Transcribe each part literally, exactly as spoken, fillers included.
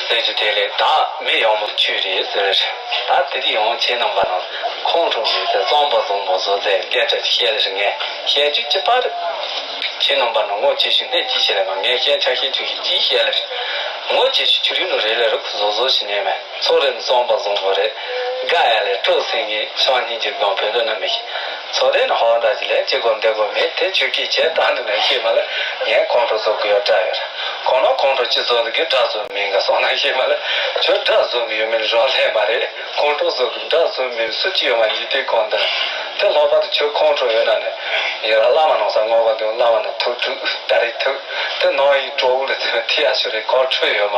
ཟེར་རྒྱུ་དེ་ལས་བདག་མི་ཡག་མོ་ཆོས་རེད་ཟེར། ད་དེ་དུས་ཡང་ཁྱེད་རྣམ་པ་རྣམས་ཁོང་ཁྲོ་མེད་ཚེ་རྩོམ་པ་བཟང་པོ་བཟོ་ཚེ་སྐད་ཆ་ཅིག་བཤད་ལེ་ངས་བཤད་རྒྱུ་ཅི་ལྟར། ཁྱེད་རྣམ་པ་རྣམས་ངོ་ཅི་ཞིག་གནས་ཅི་བཤད་ལེ་མ་ངས་བཤད་ཆ་ཤས་ཅིག་ཅི་བཤད་ལེ། ངོ་ཅི་ཞིག་ཆུ་རིན་ནོ་རེ་ལེ་རུག་བཟོ་བཟོ་ཞིག་ནས་མེད། ཚོ་རེ་ནི་རྩོམ་པ་བཟང་པོ་རེད། དགའ་ཡ་ལས་སྤྲོ་སེང་གེ་ཤང་སྙིང་རྗེ་སྒང་བོད་འདོད་ན་མི་ཤེས། ཚོ་རེ་ནི་ཧོ་ད་ཅི་ལས་ཅི་གོ་འདི་གོ་མེད་དེ་ཆོས་སྐད་ཆད་བཏང་འདུག་ན་ཤེས་མ་ལ་ངས་ཁོང་ཁྲོ་བཟོ་དགོས་ཡོད་འདྲ་ཡོད་ར། ཁོང་ལ་ཁོང་ཁྲོ་ཅི་བཟོ་འདུག་གི་འདྲ་བཟོ་མིན་ག་སོང་ན་ཤེས་མ་ལ་ཁྱོད་འདྲ་བཟོ་མི་ཡོད་མིན་རོགས་ལས་མ་རེད། ཁོང་ཁྲོ་བཟོ་གི་འདྲ་བཟོ་མིན་སུ་ཅི་ཡོད་མ་ཡིན་དེ་གོང་དུ་དེ་ལྷག་པར་དུ་ཁྱོད་ཁོང་ཁྲོ་ཡོད་ན་ནི་ཡི་ར་བླ་མ་ནང་ས་ངོ་བ་དུ་བླ་མ་ན་ཐུག་ཐུག་ད་རེ་ཐུག་དེ་ནང་ཡི་གྲོགས་ལ་དེ་ཐི་ཡ་ཤོ་རེ་ཁོང་ཁྲོ་ཡོད་མ་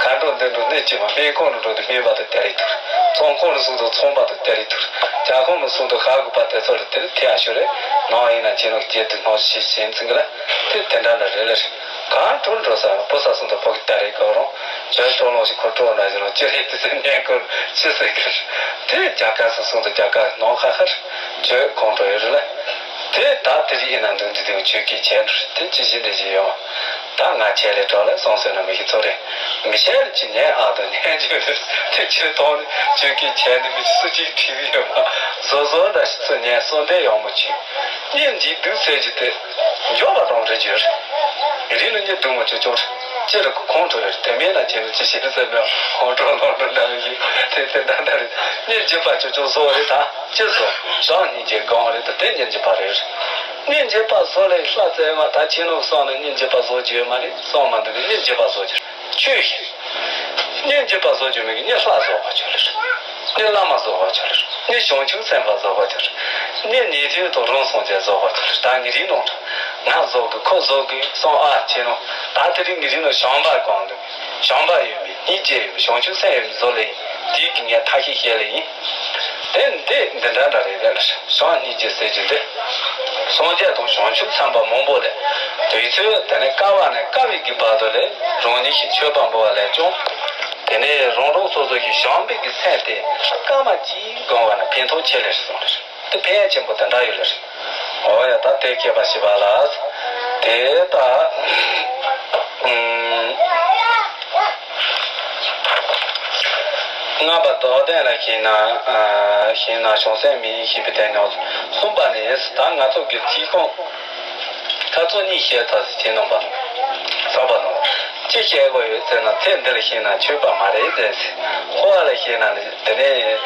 ག་འགྲོ་འདི་འགྲོ་གནས་ཅི་མ་སྨན་ཁོང་ལ་འགྲོ་དེ་སྨན་པ་དུ་ད་རེ་ཐུག་ཚོང་ཁོང་ལ་སུ་དུ་ཚོང་པ་དུ་ད་རེ་ཐུག་ཇ་ཁོང་ལ་སུ་དུ་ཧ་གུ་པ་དེ་ཚོ་ལ་དེ་ཐི་ཡ་ཤོ་རེ་ནང་ཡིན་ན་ཅི་ནོ་རྗེ་དུ་ནོ་ཤི་ཤེན་ཚིག་ལ་དེ་དེ་འདྲ་ལ་རེ་ལ་རེ། གང་དུ་འགྲོ་ས་བུ་ས་སུ་དུ་ཕོག་ད་རེ་གོ་རོང་ཇོ་ཏོ་ལོ་ཞིག་ཁོ་ཏོ་ལ་ཞིག་ལོ་ཅི་རེད་དེ་སེ་ཉན་གོ་ཅི་སེ་གི་དེ་རྒྱ་གར་སུ་སུ་དུ་རྒྱ་གར་ནོ་ཁ་ཁར་ཇོ་ཁོང་ཁྲོ་ཡོད་རེ་ལ་དེ་ད་དེ་རིགས་ཡིན་ན་འདུག་འདི་དེ་ཆོས་ཀྱི་ཆེན་དེ་ཅི་ཞིག་འདི་ཞིག་ཡོང་། ད་ང་ཆེ་ལས་གྲོགས་ལས་སོང་སོན་ན་མི་གི་ཚོ་རེད། མི་ཤེས་ལ་ཅི་ཉན་ཨ་དོ་ཉན་ཆོས་རེད་དེ་ཆོས་ཐོག་ནས་ཆོས་ཀྱི་ཆེན་ནི་མི་སུ་གཅིག་བྲིས་ཡོད་མ་བཟོ་བཟོ་འདྲ་ཞིག་ཚོ་ཉན་སོ་འདས་ཡོང་མོ་ཆེ་གཉིས་འཇིག་སྡུག་ཟེར་གྱི་དེ་འཇོག་པ་དང་རེ་རྒྱུ་རེད། རི་ལ་གཉིས་སྡུག་མོ་ཆོ་ཆོ་རེད་ཅི་རེད་ཁོང་ཁྲོ་ཡོད་རེད་དེ་མེད་ན་ཆེ་ལ་ཅི་ཤེས་ཟེར་བས་ཁོང་ཁྲོ་ལོག་འགྲོ་འདྲ་མི་ཤེས་དེ་དེ་འདྲ་འདྲ་རེད། གཉིས་འཇིག་པ་ཆོ་ཆོ་བཟོ་རེད་ད། ཅི་བཟོ། ཞང་སྙིང་རྗེ་སྒང་རེད་དོ་དེ་སྙིང་རྗེ་པ་རེད། སྙིང་རྗེ་པ་བཟོ་ལས་ལྷ་བཙལ་མ་ད་ཁྱེད་ནོ་སོང་ན་སྙིང་རྗེ་པ་བཟོ་རྒྱུ་ཡོད་མ་རེད་སོང་མ་འདུག་གི་སྙིང་རྗེ་པ་བཟོ་རྒྱུ་ཆོས་ཤིག་སྙིང་རྗེ་པ་བཟོ་རྒྱུ་མེད་གི་སྙིང་ལྷ་བཟོ་བ་ཆོས་ལ་རེད། སྙིང་བླ་མ་བཟོ་བ་ཆོས་ལ་རེད། སྙིང་བྱང་ཆུབ་སེམས་དཔའ་བཟོ་བ་ཆོས་ལ་རེད། སྙིང་ཉན་ཐོས་དང་རང་སངས་རྒྱས་བཟོ་བ་ཆོས་ལ་རེད། ད་ངེད་རིགས་ནང་ང་བཟོ་གི་ཁོ་བཟོ་གི་སོང་ཨ་ཁྱེད་ནོ་ད་དེ་རིང་ངེད་རིགས་ནང་བྱམས་པ་གང་འདུག་བྱམས་པ་ཡོད་མེད་སྙིང་རྗེ་ཡོད་མེད་བྱང་ཆུབ་སེམས་ཡོད་མེད་བཟོ་ལེ་ཡིན། དེའི་གི་ངས་ཐ་ཤི་བཤད་ལེ་ཡིན། དེ་འདི་འདི་འདྲ་འདྲ་རེད་དེ་ལ་བྱང་སྙིང་རྗེ་ཟེར་གྱི་འདི། སངས་རྒྱས་དང་བྱང་ཆུབ་སེམས་དཔའ་མང་པོ་ལས། དུས་ཚོད་དེ་ནས་དཀའ་བ་ནས་དཀའ་བའི་གི་བར་དུ་ལས་རང་ཉིད་ཀྱི་མཆོད་པ་འབུལ་བ་ལས་ཀྱང་། དེ་ནས་རང་རང་སོ་སོ་ཡི་བྱམས་པའི་གི་སེམས་དེ་སྐར་མ་གཅིག་གང་བ་ན་ཕན་ཐོགས་ཆེ་ལེ་སོང་ལེ། དེ་ཕན་ཡ་ཆེན་པོ་དེ་འདྲ་ཡོད་ལེ་རེད། འོ་ཡ་ད་དེ་སྐྱེས་པ་ཞི་བ་ལ། དེ་ད་ཨུམ། ལྔ་པ་མདོ་སྡེ་ལ་ཤེས་ན་ཤེས་ན་བྱང་སེམས་མི་ཤེས་པའི་དེ་ནོ། གསུམ་པ་ནི་ད་ང་ཚོ་གི་ཚིག་ཁོང་ཁ་ཚོ་གཉིས་བཤད་ཚར་ཟིན་ཅི་ནོ་པ་ནོ། ཚ་བ་ནོ། ཅི་བཤད་དགོས་ཡོད་ཟེར་ན་ཚེ་འདི་ལ་ཤེས་ན་ཆོས་པ་མ་རེད་ཟེར། འཁོར་བ་ལ་ཤེས་ན་དེ་ནས་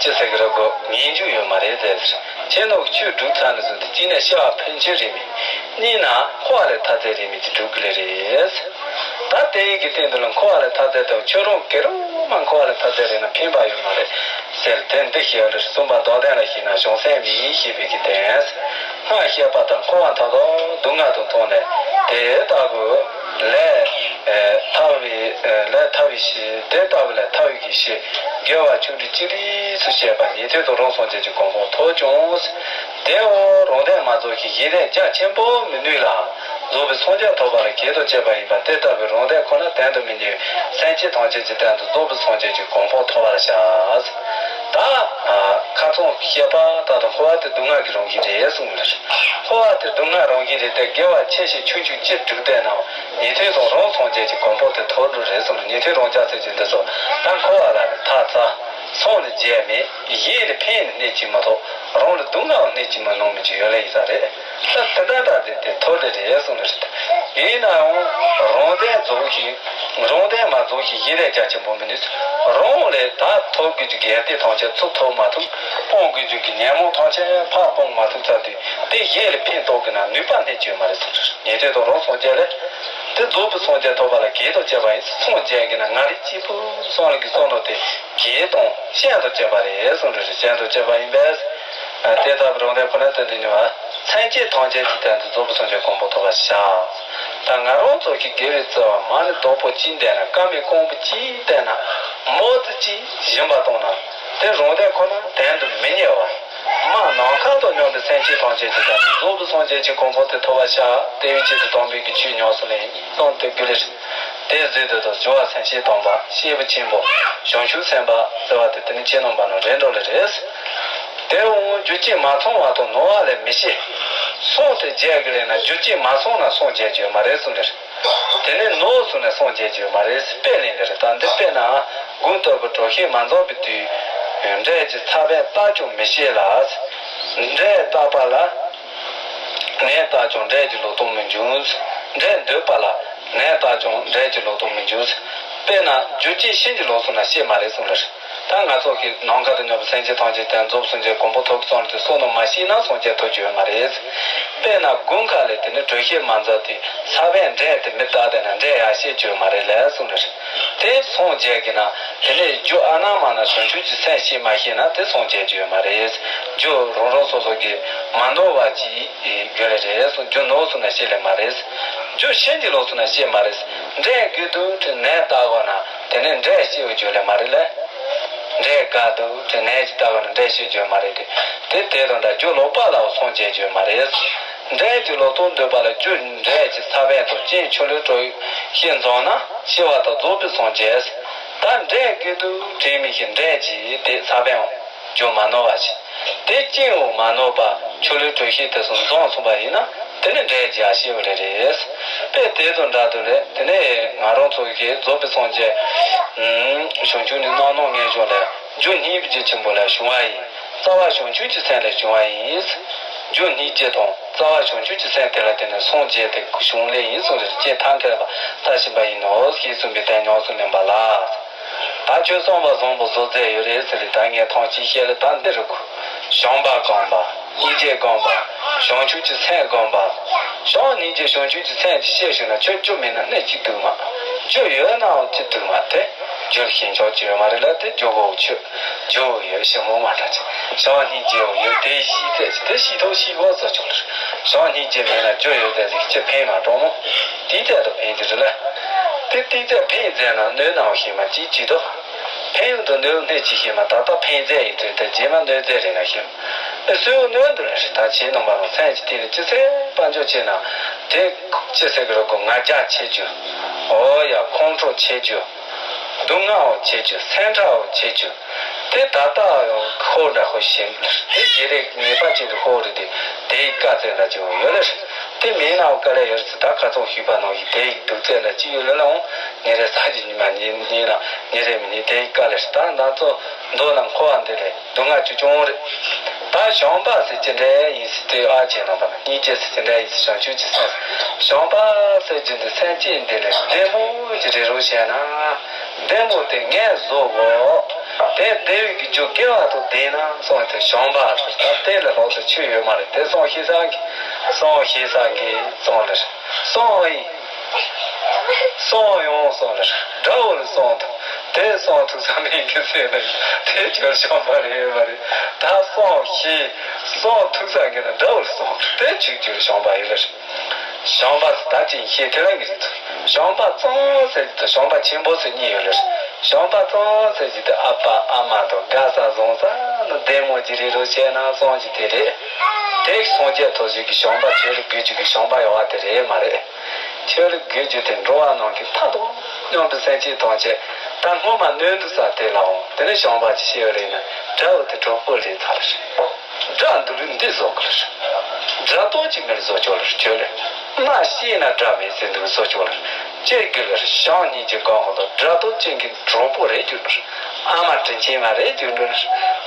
ཅི་ཟེར་གི་རེད་གོ་ངེས་འབྱུང་ཡོད་མ་རེད་ཟེར། ཁྱེད་ནོ་ཆོས་སྒྲུབ་ཚར་ནས་བཟུང་སྟེ་གཅིག་ནས་ཤི་བ་ཕན་ཆོད་རེད་མིན། གཉིས་ན་འཁོར་བ་ལས་ཐར་ཚད་རེད་མིན་དེ་སྒྲུབ་གི་ལེ་རེད། ད་དེ་ཡི་གི་སྟེང་དུ་ལ་འཁོར་བ་ལས་ཐར་ཚད་དང་ཁྱོད་རང་གེ་རུ་མ་འཁོར་བ་ལས་ཐར་ཚད་རེད་ན་ཕན་པ་ཡོད་མ་རེད་ཟེར་དེ་འདི་ཤེས་རེད། གསུམ་པ་མདོ་སྡེ་ལ་ཤེས་ན་བྱང་སེམས་མི་ཤེས་པའི་གི་དེ། སྔར་བཤད་པ་དང་འཁོར་བ་མཐའ་དག་སྡུག་བསྔལ་དུ་མཐོང་ནས་དེ་ལྟ་བུ་ལས་ཐར་བའི་ལས་ཐར་བའི་ཕྱིར་དེ་ལྟ་བུ་ལས་ཐར་བའི་གི་ཕྱིར་དགེ་བ་ཆུང་འབྲིང་ཅི་རིགས་སུ་བཤད་པ་ཉན་ཐོས་དང་རང་སངས་རྒྱས་ཀྱི་གོ་འཕང་ཐོབ་ཀྱང་། དེའང་རང་དོན་མ་རྫོགས་ཤིང་གཞན་དོན་རྒྱ་ཆེན་པོ་མི་ནུས་ལ། རྫོགས་པའི་སངས་རྒྱས་ཐོབ་པ་ལ་གེགས་དང་བཅས་པ་ཡིན་པ་དེ་ལྟ་བུའི་རང་དོན་ཁོ་ན་དོན་དུ་མི་གཉེར་བའི་སེམས་ཅན་ཐམས་ཅད་ཀྱི་དོན་དུ་རྫོགས་པའི་སངས་རྒྱས་ཀྱི་གོ་འཕང་ཐོབ་པར་བྱ། ད། ཁ་ཚོན་བཤད་པ་ལྟར་དུ་འཁོར་བ་དེ་སྡུག་བསྔལ་གྱི་རང་བཞིན་རེད་གསུངས་པ་རེད། འཁོར་བ་དེ་སྡུག་བསྔལ་རང་བཞིན་རེད་དེ་དགེ་བ་ཆེ་ཆུང་ཆུང་ཅི་སྒྲུབ་བསྡད་ནའང་ཉན་ཐོས་དང་རང་སངས་རྒྱས་ཀྱི་གོ་འཕང་དེ་ཐོབ་འགྲོ་རེད་གསུངས་ནས་ཉན་ཐོས་རང་རྒྱལ་ཟེར་གྱི་འདི་ཚོ་ད་འཁོར་བ་ལ་ནི་ཐར་ཚར། སངས་ནི་རྒྱས་མེད། གཞན་ལ་ཕན་ནི་སྣེ་གཅིག་མ་གཏོགས་རང་ལ་སྡུག་བསྔལ་བ་སྣེ་གཅིག་མ་གནང་མི་ཅིག་ཡོད་ལེ་ཡིན་ས་རེད། ད་དེ་འདྲ་འདྲ་དེ་དེ་ཐོབ་ལེ་རེད་གསུངས་ནས་རེད། ཡིན་ནའང་རང་དོན་རྫོགས་ཤིང་རང་དོན་མ་རྫོགས་ཤིང་གཞན་ལས་རྒྱ་ཆེན་པོ་མི་ནུས། རང་ལས་ད་ཐོབ་དགོས་རྒྱུ་གི་ཡར་ལྟས་ཐམས་ཅད་ཚུར་ཐོབ་མ་ཐུབ། སྤོང་དགོས་རྒྱུ་གི་ཉོན་མོངས་ཐམས་ཅད་ཕར་སྤོང་མ་ཐུབ་ཚར་དུས་དེ་གཞན་ལ་ཕན་ཐོགས་དགོས་ན་ནུས་པ་སྣེ་གཅིག་མ་རེད་གསུངས་རེད། ཉན་ཐོས་དང་རང་སངས་རྒྱས་ལས། དེ་རྫོགས་པའི་སངས་རྒྱས་ཐོབ་པ་ལ་གེགས་དང་བཅས་པ་ཡིན། སངས་རྒྱས་ཀྱིས་ན་ང་རིག་གཅིག་པུ་སངས་རྒྱས་ཀྱི་བསམ་བློ་དེ་གེགས་དང་ཞེན་དང་བཅས་པ་རེད་གསུངས་རེད། ཞེན་དང་བཅས་པ་ཡིན་པས། དེ་ལྟ་བུའི་རང་དོན་ཁོ་ན་དོན་དུ་གཉེར་བ། སེམས་ཅན་ཐམས་ཅད་ཀྱི་དོན་དུ་རྫོགས་པའི་སངས་རྒྱས་གོ་འཕང་ཐོབ་པར་བྱ། ད་ང་རང་ཚོ་གི་དགེ་བའི་རྩ་བ་མ་ཎི་བདག་པོ་གཅིག་བསྟན་ན་བཀའ་མའི་རྐང་པ་གཅིག་བསྟན་ན་མོ་ཙི་གཅིག་སྦྱིན་པ་གཏོང་ན་དེ་རང་དོན་ཁོ་ན་དོན་དུ་མི་གཉེར་བ། མ་ནམ་མཁའ་དང་མཉམ་པའི་སེམས་ཅན་ཐམས་ཅད་ཀྱི་དོན་དུ་རྫོགས་པའི་སངས་རྒྱས་ཀྱི་གོ་འཕང་དེ་ཐོབ་པར་བྱ། དེ་བས་ཆེད་དུ་དམ་པའི་གི་ཆོས་ཉམས་སུ་ལེན་གཏོང་དེ་དགོས་ལེ། དེ་བཟོས་དུས་དུ་སྦྱོར་བ་སེམས་བསྐྱེད་དམ་པ་སྐྱེས་བུ་ཆེན་པོ་བྱང་ཆུབ་སེམས་དཔའ་ཟེར་བ་དེ་དེ་ནི་ཁྱེད་རྣམ་པ་རྣམས་རེད་འགྲོ་ལེ་རེད། དེའང་རྒྱུ་རྐྱེན་མ་ཚང་བ་དང་ནོར་བ་ལས་མི་སྐྱེ། སངས་དེ་རྒྱས་ཀྱི་ལས་ན་རྒྱུ་རྐྱེན་མ་ཚང་ན་སངས་རྒྱས་རྒྱུ་མ་རེད་གསུངས་ལེ། དེ་ནས་ནོར་སོང་ནས་སངས་རྒྱས་རྒྱུ་མ་རེད། དཔེ་ལེན་གྱི་རེད། ད་འདི་དཔེར་ན་དགུང་ལྟ་བུ་གྲོ་ཞིབ་མ་འཛོམས་པའི་དུས། འབྲས་ཀྱི་ཚ་བས་བཏབ་ཀྱང་མི་ཤེས་ལ། འབྲས་བཏབ་པ་ལ། ནས་བཏབ་ཀྱང་འབྲས་ཀྱི་ལོ་ཏོག་མི་འབྱུང་། འབྲས་འདོད་པ་ལ། ནས་བཏབ་ཀྱང་འབྲས་ཀྱི་ལོ་ཏོག་མི་འབྱུང་། དཔེར་ན་རྒྱུ་རྐྱེན་ཤིན་ཏུ་ལོག་སོང་ན་སྐྱེད་མ་རེད་གསུངས་ལ། ད་ང་ཚོ་གི་ནམ་མཁའ་དང་མཉམ་པའི་སེམས་ཅན་ཐམས་ཅད་དེ་རྫོགས་སངས་རྒྱས་གོ་འཕང་ཐོབ་ཙམ་དེ་བསམ་བློ་མ་བྱས་ན་སངས་རྒྱས་ཐོབ་རྒྱུ་ཡོད་མ་རེད། དཔེར་ན་དགུན་ཁ་ལ་དེ་ནི་དྲོད་ཤེད་མ་འཛོམས་དུས་ཚ་བའི་འབྲས་དེ་མི་བཏབ་བསྡད་ན་འབྲས་ཡར་སྐྱེད་རྒྱུ་ཡོད་མ་རེད་ལ་གསུངས་ལ། དེ་སངས་རྒྱས་ཀྱི་ན་དེ་ནི་རྒྱུ་ཨ་ན་མ་ན་བྱང་ཆུབ་ཀྱི་སེམས་སྐྱེད་མ་ཤེས་ན་དེ་སངས་རྒྱས་རྒྱུ་ཡོད་མ་རེད། རྒྱུ་རང་རང་སོ་སོ་གི་མ་ནོར་བ་ཅིག་རྒྱུ་ལས་རེད། རྒྱུ་ནོར་སོང་ན་སྐྱེད་ལས་མ་རེད། རྒྱུ་ཤིན་ཏུ་ལོག་སོང་ན་སྐྱེད་མ་རེད། འབྲས་དགོས་འདུག་དྲན་ནས་བཏབ་དགོས་ན་དེ་ནས་འབྲས་སྐྱེ་བའི་རྒྱུ་ལས་མ་རེད་ལ། འབྲས་དགའ་འདུག་དྲན་ནས་ཅི་བཏབ་དགོས་ན་འབྲས་སྐྱེ་རྒྱུ་མ་རེད་དེ། དེ་དེ་དང་འདྲ་རྒྱུ་ལོག་པ་ལའོ་སངས་རྒྱས་རྒྱུ་མ་རེད། འབྲས་ཀྱི་ལོ་ཏོག་འདོད་པ་ལ་རྒྱུ་འབྲས་ཀྱི་ཚ་བས་དང་རྐྱེན་ཆུ་ལུད་དྲོད་ཤེད་འཛོམས་ན་སྐྱེ་བ་དང་རྫོགས་པའི་སངས་རྒྱས། ད་འབྲས་དགོས་འདུག་དྲན་མི་ཤེས། འབྲས་ཀྱི་དེ་ཚ་བས་འོང་། རྒྱུ་མ་ནོར་བ་ཞིག་དེ་རྐྱེན་འོ་མ་ནོར་བ་ཆུ་ལུད་དྲོད་ཤེད་དེ་ཚོ་འཛོམས་སོང་བ་ཡིན་ན་དེ་ནི་འབྲས་རྒྱ་ཞེས་པ་རེ་རེད། དཔེ་དེ་ཚོ་འདྲ་དུ་རེད། དེ་ནས་ང་རང་ཚོ་གི་རྫོགས་པའི་སངས་རྒྱས་བྱང་ཆུབ་ནི་རྣམ་སྣང་ངེས་འབྱུང་ལས་རྒྱུ་སྙིང་རྗེ་ཆེན་པོ་ལས་བྱུང་བ་ཡིན། རྩ་བ་བྱང་ཆུབ་ཀྱི་སེམས་ལས་བྱུང་བ་ཡིན། རྒྱུ་སྙིང་རྗེ་དང་རྩ་བ་བྱང་ཆུབ་ཀྱི་སེམས་དེ་ལ་བརྟེན་ནས་སངས་རྒྱས་དེ་བྱུང་ལེ་ཡིན་གསུངས་རེད། ཅེས་ཐལ་འགྱུར་བ་ལྟ་བཞིན་པ་ཡིན་ནོ། ཞེས་གསུངས་པའི་དོན་ཉམས་སུ་ལེན་པ་ལ། ད་ཁྱོད་བསམ་པ་བཟང་པོ་བཟོ་མཛད་ཡོད་རེད་ཟེར་ལེ། ད་ངས་ཐང་ཅིག་བཤད་ལེ། ད་འདི་རུ་གོ། བྱམས་པ་སྒོམ་པ། སྙིང་རྗེ་སྒོམ་པ། བྱང་ཆུབ་ཀྱི་སེམས་སྒོམ་པ། བྱམས་སྙིང་རྗེ་བྱང་ཆུབ་ཀྱི་སེམས་ཀྱི་བཤད་ཞུ་ན་ཁྱོད་རྒྱུ་མེད་ན་གནས་ཀྱི་འདུག་མ། རྒྱུ་ཡོད་ནའང་ཅི་འདུག་མ་དེ། རྒྱུ་ཞེན་ཆགས་ཀྱི་ཡོད་མ་རེད་ལ་དེ་རྒྱུ་བོ་ཆོས། རྒྱུ་བོ་ཡོད་ཞེན་མོ་མ་འདྲ་ཅིག་བྱམས་སྙིང་རྗེ་བོ་ཡོད་དེ་ཤི་ཚད་ཅིག་དེ་ཤི་ཐོག་ཤི་གོ་བཟོ་ཆོག་ལ། བྱམས་སྙིང་རྗེ་མེད་ན་རྒྱུ་ཡོད་ཚད་ཅིག་ཅི་ཕན་མ་གྲོགས་མོ། དེའི་ཚད་དུ་ཕན་གྱི་རེད་ལ། དེ་དེའི་ཚད་ཕན་མཛད་ན་གནོད་ནའང་ཤེས་མ་ཅིག་ཅི་ཐོག་ཕན་ཡོན་དུ་གནོད་གནོད་ཅི་ཤེས་མ། ད་ལྟ་ཕན་མཛད་ཡིན་ཚུལ་དེ་རྗེས་མ་གནོད་མཛད་རེད་ན་ཤེས་མ། ཨེ་སུའི་གནོད་འདུག་ལ་རེད། ད་ཆེས་ནང་པ་རང་སེམས་ཀྱི་སྟེང་ནས་ཅི་ཚད་དཔལ་འབྱོར་ཆེ་ན་དེ་ཅི་ཟེར་གི་རེད་གོ། ང་རྒྱལ་ཆེ་རྒྱུ། འོ་ཡ་ཁོང་ཁྲོ་ཆེ་རྒྱུ། སྡུག་བསྔལ་བོ་ཆེ་རྒྱུ། སེམས་ཁྲལ་བོ་ཆེ་རྒྱུ། དེ་ད་ལྟ་ཡང་ཤོར་འདྲ་ཤོར་ཞིང་དེ་ཉེ་རེ་ངེས་པ་ཅན་དུ་ཤོར་རེད་དེ། དེའི་དཀའ་ཚེགས་འདྲ་ཅིག་ཡོད་ལ་རེད། དེ་མིན་ནའང་དཀའ་ལས་ཡོད་ཚེ་ད་ཁ་ཚོན་ཞུས་པ་ནང་བཞིན་དེའི་སྡུག་ཚད་ལ་ཅི་ཡོད་ལ་ལའང་ཉེ་རེ་ས་གི་ཉི་མ་ཉིན་ཉིན་ལ་ཉེ་རེ་མི་ཉིན་དེའི་དཀའ་ལས་རེད། ད་ང་ཚོ་མདོ་ན་འཁོར་བ་འདི་ལས་སྡུག་བསྔལ་ཆུང་ཆུང་རེད། ད་བྱམས་པ་ཟེར་གྱི་འདྲ་ཡིན་ཟེར་དུས་ཨ་ཆེ་ནང་པ་ན་སྙིང་རྗེ་ཟེར་གྱི་འདྲ་ཡིན་ཟེར། བྱང་ཆུབ་ཀྱི་སེམས། བྱམས་པ་ཟེར་གྱི་འདི་སེམས་ཅན་འདི་ལས་བདེ་མོ་ཅིག་རེ་རོགས་བྱས་ན། བདེ་མོ་དེ་ངས་བཟོ་དགོས། དེ་བདེ་བའི་གི་རྒྱུ་དགེ་བ་དང་ལྡན་ན་གསུངས་ཏེ་བྱམས་པ་ཟེར། ད་དེ་ལས་ལྷག་ཏུ་ཆོས་ཡོད་མ་རེད། དེ་གསུངས་ཤེས་ས་གི་གསུངས་ཤེས་ས་གི་གསུངས་ལེ་གསུངས་ཡིན། གསུངས་ཡོང་གསུངས་ལེ་དགྲ་བོ་ལ་གསུངས་ཐུབ། དེ་གསུངས་ཐུབ་ས་མེད་གི་ཟེར་ལེ་དེ་ཁྱོད་བྱམས་པ་རེད་མ་རེད། ད་གསུངས་ཤེས་གསུངས་ཐུབ་ས་གི་ན་དགྲ་བོ་ལ་གསུངས་ཐུབ། དེ་ཁྱོད་ཁྱོད་བྱམས་པ་ཡིན་ལེ། བྱམས་པ་ཟེར་ད་ཅིག་ཤེས་དེ་རང་གི་རེད་དོ། བྱམས་པ་གཙང་ཟེར་གྱི་དང་བྱམས་པ་ཆེན་པོ་ཟེར་གཉིས་ཡོད་ལ། བྱམས་པ་གཙང་ཟེར་གྱི་དེ་ཨ་ཕ་ཨ་མ་དང་དགའ་ས་བཟང་ས་ནི་བདེ་མོ་ཅིག་རེ་རོགས་བྱས་ན་གསུངས་ཀྱི་དེ་རེད། དེ་སངས་རྒྱས་ཐོབ་ཟིག་གི་བྱམས་པ་ཁྱོད་ལ་དགོས་ཀྱི་གི་བྱམས་པ་ཡོད་བ་དེ་རེད་མ་རེད། ཁྱོད་ལ་དགོས་ཀྱི་དེ་འགྲོ་བ་ནང་གི་མཐའ་དང་མཉམ་པའི་སེམས་ཅན་ཐམས་ཅད་ད་སྔོན་མ་གནོད་འདུག་ས་དེ་ལའང་དེ་ནས་བྱམས་པ་ཅིག་བྱས་ཡོད་རེད་ན་དགྲ་བོ་དེ་གྲོགས་པོ་རེད་ཚར་རེད། དགྲ་འདུལ་ལུགས་འདི་བཟོ་དགོས་ལ། དགྲ་གཏོགས་ཀྱི་མེད་བཟོ་ཆོག་ལ་ཁྱོད་ལ། མ་ཤེས་ན་དགྲ་མེད་ཟེར་འདུག་བཟོ་ཆོག་ལ། ཅེས་དགོས་ལ་བྱམས་སྙིང་རྗེ་སྒོམ་ཧོ་དང་དགྲ་གཏོགས་ཅན་གྱི་གྲོགས་པོ་རེད་གྱུར་ལ། ཨ་མ་དྲིན་ཆེན་མ་རེད་གྱུར་འགྲོ་ལ།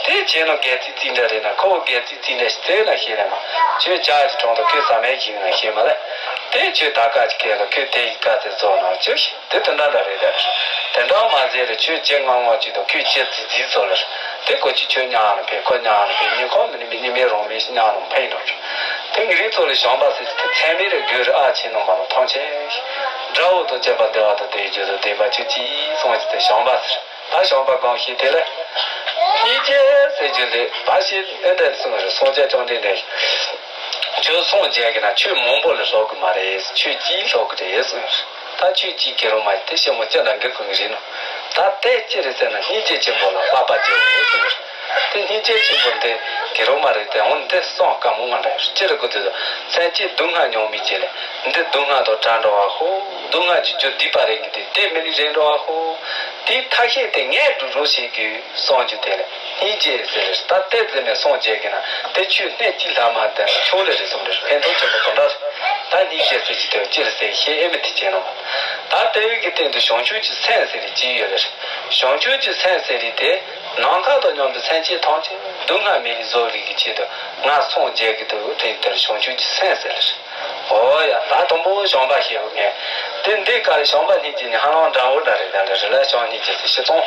དེ་བྱས་ན་སྒལ་ཚིགས་རྩིས་འདྲ་རེད་ན་ཁོ་བོ་སྒལ་ཚིགས་རྩིས་འདྲ་ཞིག་བཙལ་ན་ཤེས་ལ་མ། ཁྱོད་ཅག་གི་གྲོང་དུ་ཁོས་ཟ་མའི་ཞིག་ན་ཤེས་མ་ལ། དེ་ཁྱོད་ད་ག་ཅིག་སྐད་ལ་ཁོས་དེ་ཡི་དཀའ་ཚེགས་བཟོ་ན་ཅི་ཞིག་དེ་དེ་འདྲ་འདྲ་རེད་ད། དེ་འདྲ་མ་ཟེར་རེ་ཁྱོད་ཅི་ངང་ངང་ཅིག་དང་ཁོས་ཅི་རྫིག་རྫིག་བཟོ་ལ། དེ་ཀོ་ཅི་ཁྱོད་ཉག་ནང་ཕེབས་ཁོ་ཉག་ནང་ཕེབས་ཉིན་གང་མི་ནི་མི་ཉི་མའི་རང་མི་ཞིག་ཉག་ནང་ཕེབས་འགྲོ། དེ་ངའི་ཚོ་ལ་བྱམས་པ་ཟེར་གྱི་དེ་ཚད་མེད་རེ་དགོས་རེ་ཨ་ཆེ་ནང་མ་ལ་ཐང་ཆེན་ཞིག་དགྲ་བོ་དང་བཅས་པ་བདེ་བ་དང་བདེ་རྒྱུ་དང་བདེན་པ་ཆོས་ཅི་གསུངས་ཀྱི་དེ་བྱམས་པ་ཟེར། ད་བྱམས་པ་གང་ཞིག་དེ་ལ། སྙིང་རྗེ་ཟེར་རྒྱུ་ལས་བ་ཞིག་ཨེ་འདྲ་གསུངས་རེ་སངས་རྒྱས་བཅོམ་ལྡན་འདས། ཁྱོད་སངས་རྒྱས་ཀྱི་ན་ཆོས་མང་པོ་ལ་ལྷག་གི་མ་རེད། ཆོས་གཅིག་ལྷག་གི་རེད་གསུངས། ད་ཆོས་གཅིག་གི་རུ་མ་དེ་ཞིབ་མོ་ཅི་ལ་འགེལ་དགོས་ཀྱི་རེད་ནོ། ད་དེ་ཅི་རེད་ཟེར་ན་སྙིང་རྗེ་ཆེན་པོ་ལ་བསླབ་པ་བྱེད་རེད་གསུངས། དེ་སྙིང་རྗེ་ཆེན་པོ་འདི་གི་རུ་མ་རེད་དེ་འོང་འདི་གསུང་དཀའ་མོ་མ་འདྲ་ཅི་རེད་གོ་དེ་ཚོ་སེམས་ཅན་སྡུག་བསྔལ་མྱོང་མི་བྱེད་ལ་འདི་སྡུག་བསྔལ་དང་བྲལ་འགྲོ་བ་ཧོ། སྡུག་བསྔལ་གྱི་རྒྱུ་སྡིག་པ་རེད་གི་དེ་དེ་མི་ལི་རེད་འགྲོ་བ་ཧོ། དེའི་ཐ་ཤལ་དེ་ངས་སྒྲུབ་རོགས་བྱེད་དགོས་གསུང་རྒྱུ་དེ་ལ། སྙིང་རྗེ་ཟེར་རེད། ད་ལྟའི་འཛིན་མའི་སངས་རྒྱས་ཀྱི་ན་དེ་ཆོས་གནས་གཅིག་ལྷག་མ་དེ་ཆུང་ལས་རེད་གསུངས་རེད། ཕན་ཐོགས་ཆེན་པོ་གང་འདྲ་རེད། ད་སྙིང་རྗེ་ཟེར་གྱི་དེ་ཅི་ལ་ཟེར་ཤེས་ཨེ་མི་དེ་བྱས་ནོ། ད་ལྟ་བའི་གི་སྟེང་དུ་བྱང་ཆུབ་ཀྱི་སེམས་ཟེར་རེ་ཅི་ཡོད་རེད། བྱང་ཆུབ་ཀྱི་སེམས་ཟེར་རེ་དེ་ནམ་མཁའ་དང་མཉམ་པའི་སེམས་ཅན་ཐམས་ཅད་སྡུག་བསྔལ་མེད་པའི་བཟོ་བའི་གི་ཆེད་དུ་ང་སངས་རྒྱས་ཀྱི་འདུག་དེ་ལྟར་བྱང་ཆུབ་ཀྱི་སེམས་ཟེར་རེད། ཨོ་ཡ། ད་དང་པོ་བྱམས་པ་ཤེས་དགོས་ངས། དེ་འདི་ག་ལས་བྱམས་པ་སྙིང་རྗེ་ནི་ཧ་ལམ་འདྲ་བོ་འདྲ་རེད། ད་འདྲ་རེད་ལ་བྱམས་སྙིང་རྗེ་དེ་ཤི་སོང་།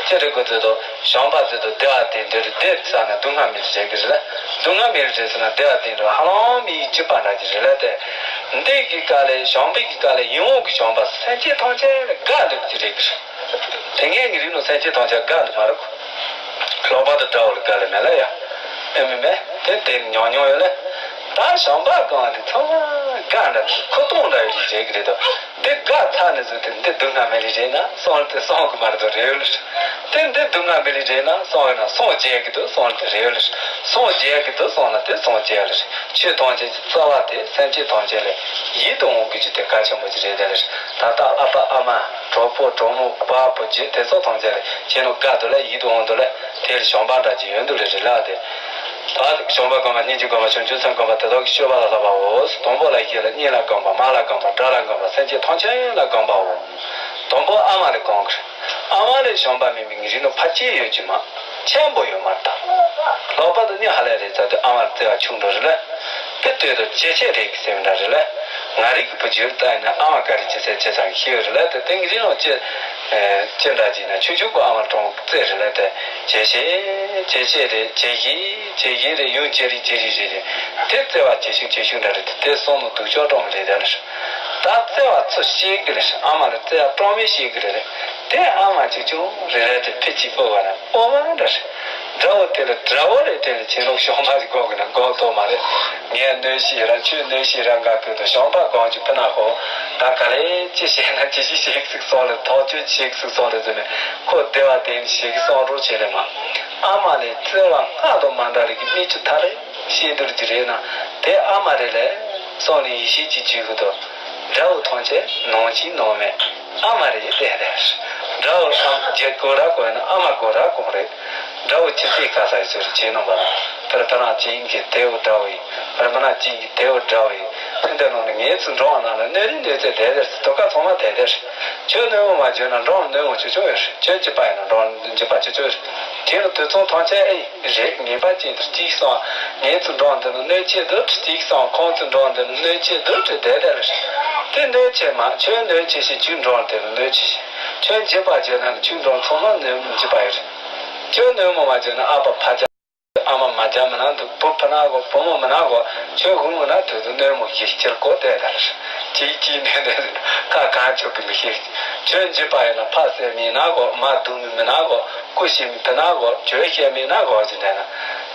ཅི་རེད་གོ་ཚོད་དུ་བྱམས་པ་ཚོད་དུ་བདེ་བ་དེ་འདྲ་རེད། བདེ་ས་ན་སྡུག་བསྔལ་མེད་རེད་ཟེར་གི་རེད་ལ། སྡུག་བསྔལ་མེད་རེད་ཟེར་ན་བདེ་བ་དེ་འདྲ་ཧ་ལམ་མི་ཡི་སྐྱིད་པ་འདྲ་གི་རེད་ལ། དེ་འདི་གི་ག་ལས་བྱམས་པའི་གི་ག་ལས་ཡིད་འོང་གི་བྱམས་པ་སེམས་ཅན་ཐམས་ཅད་ལ་དགའ་འདུག་གི་རེད་གི་རེད། དེ་ངས་ངི་རིགས་ནང་སེམས་ཅན་ཐམས་ཅད་དགའ་འདུག་མ་རེད་གོ། ལྷག་པར་དུ་དགྲ་བོ་ལ་དགའ་ལ་མེད་ལ་ཡ། ཨེ་མི་མེད་དེ་དེ་ཉོ་ཉོ་ཡོད་ལ། ད་བྱམས་པ་གང་དེ་ཚང་མ་དགའ་འདྲ་ཁུ་སྟོང་འདྲ་ཡོད་ཀྱི་རེད་གི་རེད་དོ། འདི་དགའ་ཚར་ནས་བཟུང་སྟེ་འདི་སྡུག་བསྔལ་མེད་ལེ་རེད་ན་སོང་ལ་དེ་སོང་གི་མ་རེད་དོ་རེད་ལ། དེ་འདི་སྡུག་བསྔལ་མེད་ལེ་རེད་ན་སོང་ཡོད་ན་སོང་རྒྱས་ཀྱི་འདུག་སོང་ལ་དེ་རེད་ལ། སོང་རྒྱས་ཀྱི་འདུག་སོང་ལ་དེ་སོང་རྒྱས་ལ། ཆོས་ཐམས་ཅད་ཀྱི་རྩ་བ་དེ་སེམས་ཅན་ཐམས་ཅད་ལ་ཡིད་དུ་འོང་དགོས་ཀྱི་དེ་གལ་ཆེན་པོ་ཅིག་རེད་དེ་ལ། ད་ལྟ་ཨ་ཕ་ཨ་མ་གྲོགས་པོ་གྲོགས་མོ་བ་སྤུ་རྒྱུད་དེ་ཚོ་ཐམས་ཅད་ལ་ཁྱེད་རང་དགའ་འདུག་ལ་ཡིད་དུ་འོང་འདུག་ལ་དེ་ལ་བྱམས་པ་འདྲ་ཅིག་ཡོད་འདུག་ལ་རེད་ལ་དེ། ད་བྱམས་པ་སྒོམ་པ་སྙིང་རྗེ་སྒོམ་པ་བྱང་ཆུབ་སེམས་སྒོམ་པ་དེ་དག་གི་སྤྱོད་པ་ལ་བསླབ་པའོ། དང་པོ་ལ་ཡིད་ལ་གཉིས་ལ་སྒོམ་པ་མ་ལ་སྒོམ་པ་དགྲ་ལ་སྒོམ་པ་སེམས་ཅན་ཐམས་ཅད་ལ་སྒོམ་པའོ། དང་པོ་ཨ་མ་ལ་སྒོམ་གི་རེད། ཨ་མ་ལ་བྱམས་པ་མེད་མི་ངི་རིགས་ནང་ཕལ་ཆེར་ཡོད་ཀྱི་མ། ཆེན་པོ་ཡོད་མ་རེད་ད། ལྷག་པར་དུ་ནི་ཧ་ལས་རེད་ཚ་དུས་ཨ་མ་ལ་བརྩེ་བ་ཆུང་འགྲོ་རེད་ལ། དེ་ལྟོས་དང་ཇེ་ཆེ་རེད་གི་ཟེར་བ་འདྲ་རེད་ལ། ང་རིགས་ཀྱི་བུ་རྒྱུད་ལྟ་ཡིན་ན་ཨ་མ་ག་རེ་བྱེད་ཟེར་བྱེད་ཙང་ཤེས་ཡོད་རེད་ལ། དེ་དེང་གི་རིང་ལ་ཅི་ཅི་འདྲ་ཅིག་ན་ཆུང་ཆུང་གི་ཨ་མ་གྲོངས་རྩེ་རེད་ལ། དེ་ཇེ་ཆེ་ཇེ་ཆེ་རེད། ཇེ་ཞན་ཇེ་ཞན་རེད། ཡུན་ཇེ་རིང་ཇེ་རིང་རེད་རེད། དེ་བརྩེ་བ་ཇེ་ཆུང་ཇེ་ཆུང་འདྲ་རེད། དེ་བསམ་བློ་སྡུག་ཅག་གྲོངས་རེད་དེ་ལ། ད་བརྩེ་བ་ཚུར་བཤད་གི་རེད། ཨ་མ་ལ་བརྩེ་བ་གྲངས་མེད་བཤད་གི་རེད། དེ་ཨ་མ་ཅིག་ཅུང་རེ་རེ་དེ་ཕི་གཅིག་སྤོ་བ་ན་སྤོ་བ་འདྲ་རེད། དགྲ་བོ་དེ་ལ་དགྲ་བོ་རེད། དེ་ལ་ཁྱེད་རང་ཤོག་མ་ཞིག་གོ་གི་ན་གོ་ཐོག་མ་རེད། ངས་གནོད་བྱེད་རང་ཁྱོད་གནོད་བྱེད་རང་ག་གི་དུ་ཤོག་པ་གང་ཅིག་ཕི་ན་གོ། ད་ག་ལེ་ཅི་བྱས་ན་ཅི་ཞིག་བྱེད་གི་སོང་ལ་ཐག་ཆོད་བྱེད་གི་སོང་ལ་ཟེར་ནས་ཁོ་བདེ་བ་དེ་ནི་བྱེད་གི་སོང་རོགས་བྱེད་ལེ་མ། ཨ་མ་ལས་བརྩེ་བ་སྔར་དང་མ་འདྲ་རིགས་ཀྱི་མིག་ཆུ་ཐར་རེད། ཤེས་འདུལ་གྱི་རེད་ན་དེ་ཨ་མ་རེད་ལས་སོང་ནས་ཡིད་ཤེས་ཀྱི་བྱེད་དགོས་དོ། དགྲ་བོ་ཐམས་ཅད་ནང་ཆེན་ནང་མེད་ཨ་མ་རེད་བལྟས་རེད། དགྲ་བོ་ཐམས་ཅད་གོ་ར་གོ་ཡིན་ན་ཨ་མ་གོ་ར་གོ་རེད། དགྲ་བོ་ཁྱིམ་མཚེས་ག་ས་ཡི་ཚོད་རེད་བྱེད་ནང་པ་ན་ཕར་ཕ་རང་ཅིང་གི་དེའུ་དགྲ་བོ་ཡིན། ཕར་མ་ན་ཅིང་གི་དེའུ་དགྲ་བོ་ཡིན། ཕན་བདེ་ནང་ནས་ངའི་ཚུལ་འགྲོ་བ་ནང་ལ་གནོད་རིགས་གནོད་ཚད་དེ་དེར་དོ་ག་ཚང་མ་དེ་དེར། ཁྱོད་གནོད་མོ་མ་བྱོས་ན་འགྲོ་གནོད་མོ་ཆུ་ཆུང་ཡོད་རེད། ཁྱོད་འཇིགས་པ་ཡིན་ན་འགྲོ་འཇིགས་པ་ཆུ་ཆུང་ཡོད་རེད། དེ་ནི་དུས་ཚོད་ཐམས་ཅད་ཨེ་ཡིན། རེད། ངེས་པ་ཅན་དུ་གཅིག་སོང་། ངའི་ཚུར་འགྲོ་འདི་ནི་གནོད་བྱེད་དུ་གཅིག་སོང་། ཁོང་ཚུར་འགྲོ་འདི་ནི་གནོད་བྱེད་དུ་དེ་དེ་ལ་རེད། དེ་གནོད་བྱེད་མ་ཁྱོད་གནོད་བྱེད་ཞིག་ཁྱོད་འགྲོ་འདི་ནི་གནོད་བྱེད་ཞིག་ཁྱོད་འཇིགས་པ་བྱས་ན་ནི་ཁྱོད་འགྲོ་ཚང་མ་གནོད་མོ་འཇིགས་པ་ཡོད་རེད། ཁྱོད་གནོད་མོ་མ་བྱས་ན་ཨ་ཕ་ཕ་ཅག་ཨ་མ་མ་ཅག་མི་ན་འདུག་བུ་ཕི་ན་གོ་བུ་མོ་མི་ན་གོ་ཁྱོད་ཧུང་མི་ན་དུས་དུ་གནོད་མོ་ཞིག་ཁྱེར་གོ་དེ་ལ་རེད། ཅིག་ཅིག་ནས་ནས་ཁ་གང་ཆོག་གི་མི་ཤེས། ཁྱོད་འཇིགས་པ་ཡོད་ན་ཕ་བསད་མི་ན་གོ་མ་སྡུག་མི་མི་ན་གོ་སྐུ་ཞིག་མི་ཕི་ན་གོ་བྱོས་ཤེས་མི་ན་གོ་ཅི་འདྲ་ན་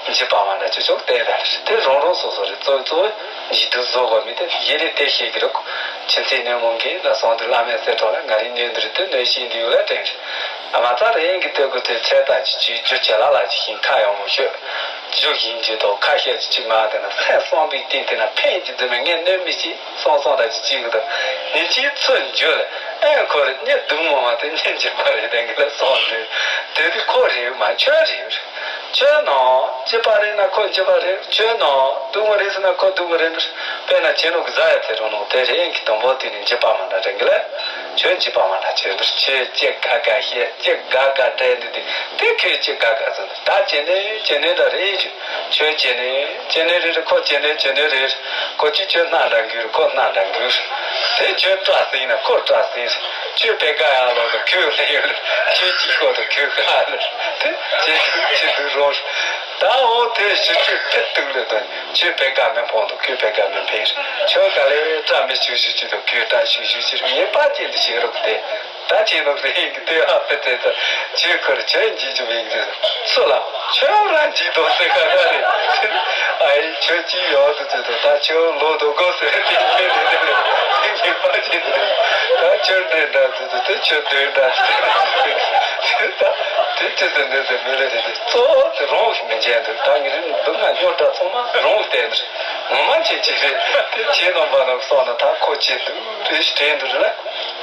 འཇིགས་པ་མ་འདྲ་ཅི་ཆོག་དེ་ལ་རེད། དེ་རང་རང་སོ་སོ་རེད། གཙོ་བོ་གཙོ་བོ་འཇིགས་སྡུག་བཟོ་དགོས་མི་དེ་ཡིན་རེད། དེ་ཤེས་ཀྱི་རེད། ཁྱིམ་མཚེས་གནོད་མོ་གིས་ལ་སོང་དུས་བླ་མའི་གསེར་ཐོག་ལ་ང་རིང་གནོད་འདི་རེད། དེ་གནོད་ཤེས་འདི་ཡོད་ལ་དྲན་རེད། ཨ་མ་ཚ་རེ་ཡིན་གྱི་ལྟོས་གི་དེ་ཚེ་ལྟ་ཅི་ཅི་རྒྱུ་ཅི་ལ་ལ་ཅི་ཤིང་ཁ་ཡོང་མོ་ཤོད། རྒྱུ་ཡིན་གྱི་དོ་ཁ་ཤས་ཅི་ཅི་མ་དེ་ན་སེམས་བསམ་པའི་སྟེང་དེ་ན་ཕན་གྱི་འཛིན་མེད་ངས་གནོད་མི་ཤེས། སོང་སོང་ད་ཅི་ཅི་གི་དང་། ཉིན་གཅིག་ཚུར་འཇུ་ལ་ཨེ་ཁོ་རེ་གཉིད་སྡུག་མོ་མ་དེ་གཉིད་འཇིགས་པ་རེད་དེང་གི་ལ་སོང་རེད། དེ་དུས་ཁོ་རེད་མ་ཁྱོད་རེད། ཁྱོད་ནང་སྐྱིད་པ་རེད་ན་ཁོ་སྐྱིད་པ་རེད། ཁྱོད་ནང་སྡུག་མོ་རེད་ཟེར་ན་ཁོ་སྡུག་མོ་རེད། དཔེར་ན་ཁྱེད་རང་གི་བཟའ་ཡ་དེ་རང་ནང་དེ་རེད་གི་དང་པོ་དེ་ནས་འཇིགས་པ་མ་འདྲ་དེང་གི་ལ་ཁྱོད་འཇིགས་པ་མ་འདྲ་ཁྱོད་འདུར་ཁྱོད་ཅི་དགའ་དགའ་བཤད་ཅི་དགའ་དགའ་འདྲེ་འདི་དེ་དེ་ཁྱོད་ཅི་དགའ་དགའ་ཟེར་ད་ཇེ་ནས་ཇེ་ནས་འདྲ་རེད་ཅུ། ཁྱོད་ཇེ་ནས་ཇེ་ནས་རེད་རེད། ཁོ་ཇེ་ནས་ཇེ་ནས་རེད། ཁོ་ཅི་ཁྱོད་སྣ་འདྲ་འགུལ་ཁོ་སྣ་འདྲ་འགུལ། དེ་ཁྱོད་སྐྲ་སྲིང་ན་ཁོ་སྐྲ་སྲིང་། ཁྱོད་པེ་ཀ་ཡ་ལོ་དང་ཁྱོད་ལེ་ཡོད། ཁྱོད་ཅི་ཁོ་དང་ཁྱོད་ཀ་ལེ། དེ་ཇེ་ཐུག་ཇེ་ཐུག་རོ། ད་འོ་དེ་ཞི་ཁྱོད་ཕེ་ཐུག་ལེ་དང་ཁྱོད་པེ་ཀ་མི་ཕོང་དང་ཁྱོད་པེ་ཀ་མི་ཕེ། ཁྱོད་ཀ་ལེ་སྐྲ་མི་ཞུ་ཞུ་ཅི་དང་ཁྱོད་སྐྲ་ཞུ་ཞུ་ཅི་ངེས་པ་ཅན་དུ་བྱེད་རོགས་དེ། ད་ཁྱེད་རང་རེད་ཀྱི་ལྟེ་བ་དཔེ་དེ་ཚོ་ཁྱེད་ཁོར་ཁྱོད་འཇིགས་རྒྱུ་མེད་ཀྱི་སུ་ལ་ཁྱོད་རང་འཇིགས་དོ་ཟེར་ག་ག་རེད། ཨ་ཡི་ཁྱོད་ཅི་ཡོད་དུ་ཚོད་དུ་ད་ཁྱོད་ལོ་དུ་གོ་ཟེར་དེ་ཁྱེད་རེད་དེ་རེད་དེ་ངེས་པ་ཅན་དུ་རེད། ད་ཁྱོད་འདྲེ་འདྲ་ཚོད་དུ་དེ་ཁྱོད་འདྲེ་འདྲ་ཚོད་དུ་ད་དེ་ཅི་ཟེར་འདྲེ་ཟེར་མི་རེད་དེ་གཙོ་བོ་དེ་རང་གི་མི་འཇན་དུ་ད་ངེད་རིགས་སྡུག་བསྔལ་སྐྱོ་དྲག་ཚང་མ་རང་གི་བསྟན་དུ་ངོ་མ་ཅི་ཅི་རེད་དེ་ཁྱེད་རྣམ་པ་རྣམས་སོང་ན་ད་ཁོ་ཅི་འདུག་རེ་ཞིག་དྲན་འདུག་རེད་ལ།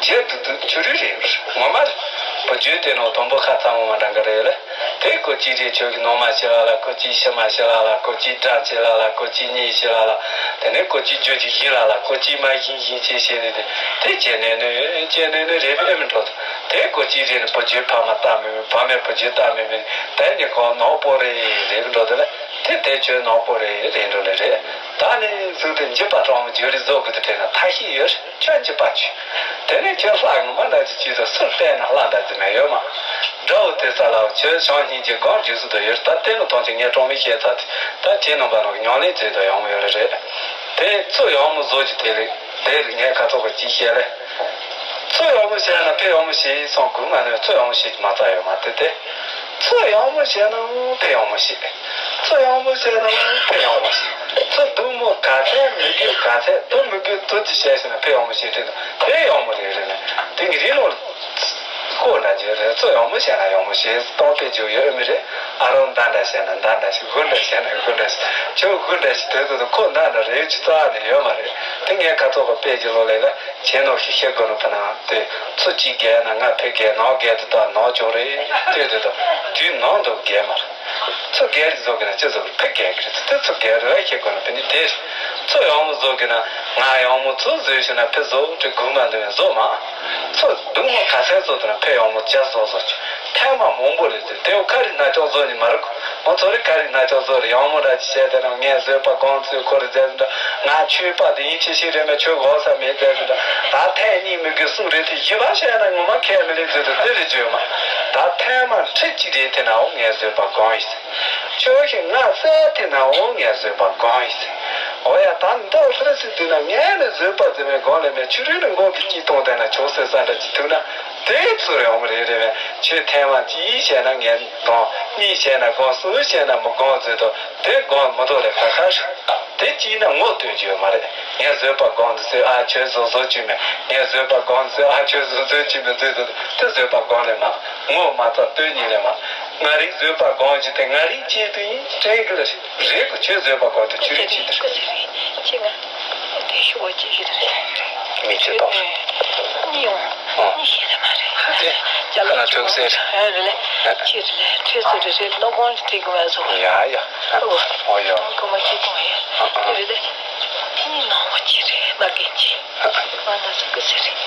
ཁྱེད་དུ་དུ་ཆུ་རི་རེད། ངོ་མ་བུ་རྒྱུད་དེ་ནང་དང་པོ་ཁ་ཚ་ངོ་མ་འདྲ་འགའ་རེ་ཡོད་ལ། དེ་སྐོར་གཅིག་རེ་ཆོས་ཀྱི་ནོར་མ་ཤི་ལ་ལ། སྐོར་གཅིག་ཕྱི་མ་ཤི་ལ་ལ། སྐོར་གཅིག་དགྲ་ཤི་ལ་ལ། སྐོར་གཅིག་གཉེན་ཤི་ལ་ལ། དེ་ནས་སྐོར་གཅིག་རྒྱུ་གཅིག་བཞི་ལ་ལ། སྐོར་གཅིག་མ་བཞི་བཞི་བཅས་བྱས་ནས་དེ་དེ་བྱས་ནས་ནི་བྱས་ནས་ནི་རེད་ཨེ་མི་འགྲོ། དེ་སྐོར་གཅིག་རེ་ནི་བུ་རྒྱུད་ཕ་མ་ལྟ་མི་བུ་བུ་མེད་བུ་རྒྱུད་ལྟ་མི་མི་དེ་ནི་གང་ནག་པོ་རེད་རེད་འགྲོ། དེ་ལ་དེ་དེ་ཆོས་ནག་པོ་རེད་རེད་འགྲོ་ནི་རེད། ད་ནི་གཟུགས་དེ་འཇིགས་པ་སྤྲང་མོ་འཇོ་རི་བཟོ་དགོས་དུ་དྲན་ན་ཐ་ཤི་ཡོད། ཁྱོད་ཀྱི་པ་ཆུ། དེ་ནས་ཁྱོད་ལྷ་ངོ་མ་འདྲ་ཅིག་ཅིག་ཏུ་སུར་བལྟས་ན་ལྷ་འདྲ་ཅིག་མེད་ཡོད་མ། དགྲ་བོ་དེ་ས་ལ་ཁྱོད་བྱང་སྙིང་རྗེ་སྒོམ་རྒྱུ་སུ་དུ་ཡོད། ད་དེ་ནི་ཐོག་ཅིག་ངས་གྲོང་མི་བཤད་ཚར་དེ་ད་ཁྱེད་རྣམ་པ་རྣམས་ཀྱི་ཉམས་ལེན་བྱེད་དུ་ཡོང་ཡོད་རེད། དེ་ཚུར་ཡོང་མོ་བཟོ་གི་དེ་རེད། དེ་རེད་ངས་ཁ་ཚོགས་ཀྱི་ཅིག་བཤད་ལེ། ཚུར་ཡོང་མོ་བཤད་ན་ཕེ་ཡོང་མོ་བཤད་སོང་གུ་མ་ནས་ཚུར་ཡོང་མོ་བཤད་ཀྱི་མ་རྩ་ཡོད་མ་དེ་དེ། ཚུར་ཡོང་མོ་བྱས་ན་ཕེ་ཡོང་མོ་ཞིག་ཚུར་ཡོང་མོ་བྱས་ན་ཕེ་ཡོང་མོ་ཞིག་ཚུར་སྡུག་མོ་ག་ཚད་མི་དགོས་ག་ཚད་དུ་མི་དགོས་དུ་ཅི་བྱས་ཟེར་ན་ཕེ་ཡོང་མོ་ཞིག་དྲན་ན་ཕེ་ཡོང་མོ་རེད་རེད་ན། དེ་གི་རི་ལོ་ལ་ཀོ་འདྲ་ཅིག་རེད། ཚུར་ཡོང་མོ་བྱས་ན་ཡོང་མོ་ཞིག་སྟོང་པའི་རྒྱུ་ཡོད་མི་རེད། ཨ་རོ་མདའ་འདྲ་བྱས་ན་མདའ་འདྲ་ཞིག་གུ་འདྲ་བྱས་ན་གུ་འདྲ་ཞིག་ཁྱོད་གུ་འདྲ་ཞིག་དེ་ཚོ་དུ་ཁོ་མདའ་འདྲ་རེད་ཅི་རྩ་ནས་ཡོད་མ་རེད། དེ་ངས་ཁ་ཚོགས་པ་དཔེ་ཅིག་ལོ་ལས་ལ། ཁྱེད་ནོ་ཤི་ཤེ་དགོ་ནོ་ཕ་ན་དེ་ཚོ་གཅིག་རྒྱལ་ན་ང་ཕེ་རྒྱལ་ནོ་རྒྱལ་དུ་དང་ནོ་ཅོ་རེ་ལྟོས་དེ་དང་དུས་ནང་དུ་རྒྱལ་མ་རེད། ཚོ་རྒྱལ་རི་བཟོ་གི་ན་ཅི་བཟོ་གི་ཕེ་རྒྱལ་གི་རེད། དེ་ཚོ་རྒྱལ་རི་ལ་ཤེ་དགོ་ནོ་ཕེ་ནི་དེ་རེད། ཚོ་ཡོང་མོ་བཟོ་གི་ན་ང་ཡོང་མོ་ཚོ་བཟོས་ཤི་ན་ཕེ་བཟོ་དྲི་དགོས་མ་འདུག་བཟོ་མ། ཚོ་སྡུག་མོ་ག་ཚད་བཟོ་དུ་ན་ཕེ་ཡོང་མོ་བརྒྱ་བཟོ་བཟོ་ཆུ་ཐལ་མ་མང་པོ་རེད། དེ་དེའུ་ཁ་རི་ན་ཅོག་བཟོ་ནི་མ་རེད། ཁོ་ཚོ་རི་ཁ་རི་ན་ཅོག་བཟོ་རི་ཡང་མོ་ར་ཅི་བྱས་དེ་རང་ངས་བཟོད་པ་གང་ཚོད་ཁོ་རི་མཛད་འདྲ། ང་ཆོས་པ་དེ་ཡིན་ཆེ་ཤི་རེ་མེད་ཆོས་གོ་ས་མེད་མཛད་འདྲ། ད་ཐལ་གཉིས་མི་དགོས་གསུང་རེ་དེ་ཡི་བ་བཤད་ན་ངོ་མ་ཁས་མི་ལེན་ཚོད་དུ་དེ་རི་བརྗོད་མ། ད་ཐལ་མ་ཁྲི་གཅིག་རེ་དེ་ནའོ་ངས་བཟོད་པ་གང་ཡིན། ཆོས་ཤིག་ང་གསལ་དེ་ནའོ་ངས་བཟོད་པ་གང་ཡིན། འོ་ཡ་ད་འདི་ཧྲི་སི་དེ་ན་ངས་ནི་བཟོད་པ་དེ་མེད་གང་ལས་མེད་ཆུ་རུལ་ནི་མགོ་གི་སྐྱིད་གཏོང་དེ་ན་ཆོག་སེ་ས་འདྲ་ཅི་ཐུག་ན། དེ་ཚོ་རེད་འོང་རེད་རེད་བས། ཆོས་ཐལ་མ་གཅིག་བཤད་ན་ངས་དགོངས། གཉིས་བཤད་ན་དགོངས། གསུམ་བཤད་ན་མི་དགོངས་ཟེར་དོ། དེ་དགོངས་མི་དོ་རེད་ཁ་ཁ་ཧྲི། དེ་གཅིག་ན་ངོ་སྟོན་རྒྱུ་ཡོད་མ་རེད། ངས་བཟོད་པ་དགོངས་འདུག་ཟེར་ཨ་ཆོས་བཟོ་བཟོ་བཅུག་མེད། ངས་བཟོད་པ་དགོངས་འདུག་ཟེར་ཨ་ཆོས་བཟོ་བཟོ་བཅུག་མེད་ཟེར་དོ། དེ་བཟོད་པ་དགོངས་ལེ་མ། ངོ་མ་རྩ་སྟོན་ཉིད་ལེ་མ། ང་རིག་བཟོད་པ་དགོངས་རྒྱུ་དེ་ང་རིག་ཅེས་དུ་ཡིན་དྲན་གི་ལ་རེད། རེད་གོ་ཆོས་བཟོད་པ་དགོངས་དུ་ཆུ་རིག་ཅིག་དུ་རེད། ཅི་ང་དེ་ཤུ་བ་ཅི་ཞིག་རེད། མི་ཚེ་ཏོག་ཨེ། གཉིས་ཡོང་། ཨ། གཉིས་ཤེས་ལ་མ་རེད། དེ་ཁ་ན་ཐུག་ཟེར། ཨ་རེད་ལེ། ཨ། ཅི་རེད་ལེ་ཐུག་ཟེར་རེད་རེད་ནོ་གོང་ལ་དེ་གི་བ་བཟོ། ཡ་ཡ། ཨོ། ཨོ་ཡ། གོ་མ་ཅི་གཏོང་ཡ། ཨ་ཨ། དེ་རེད་ལེ། དེ་ནི་ནང་བ་ཅི་རེད་མ་རྒན་ཅི། ཨ་ཨ། ང་ན་ཟུག་གི་ཟེར་རེད།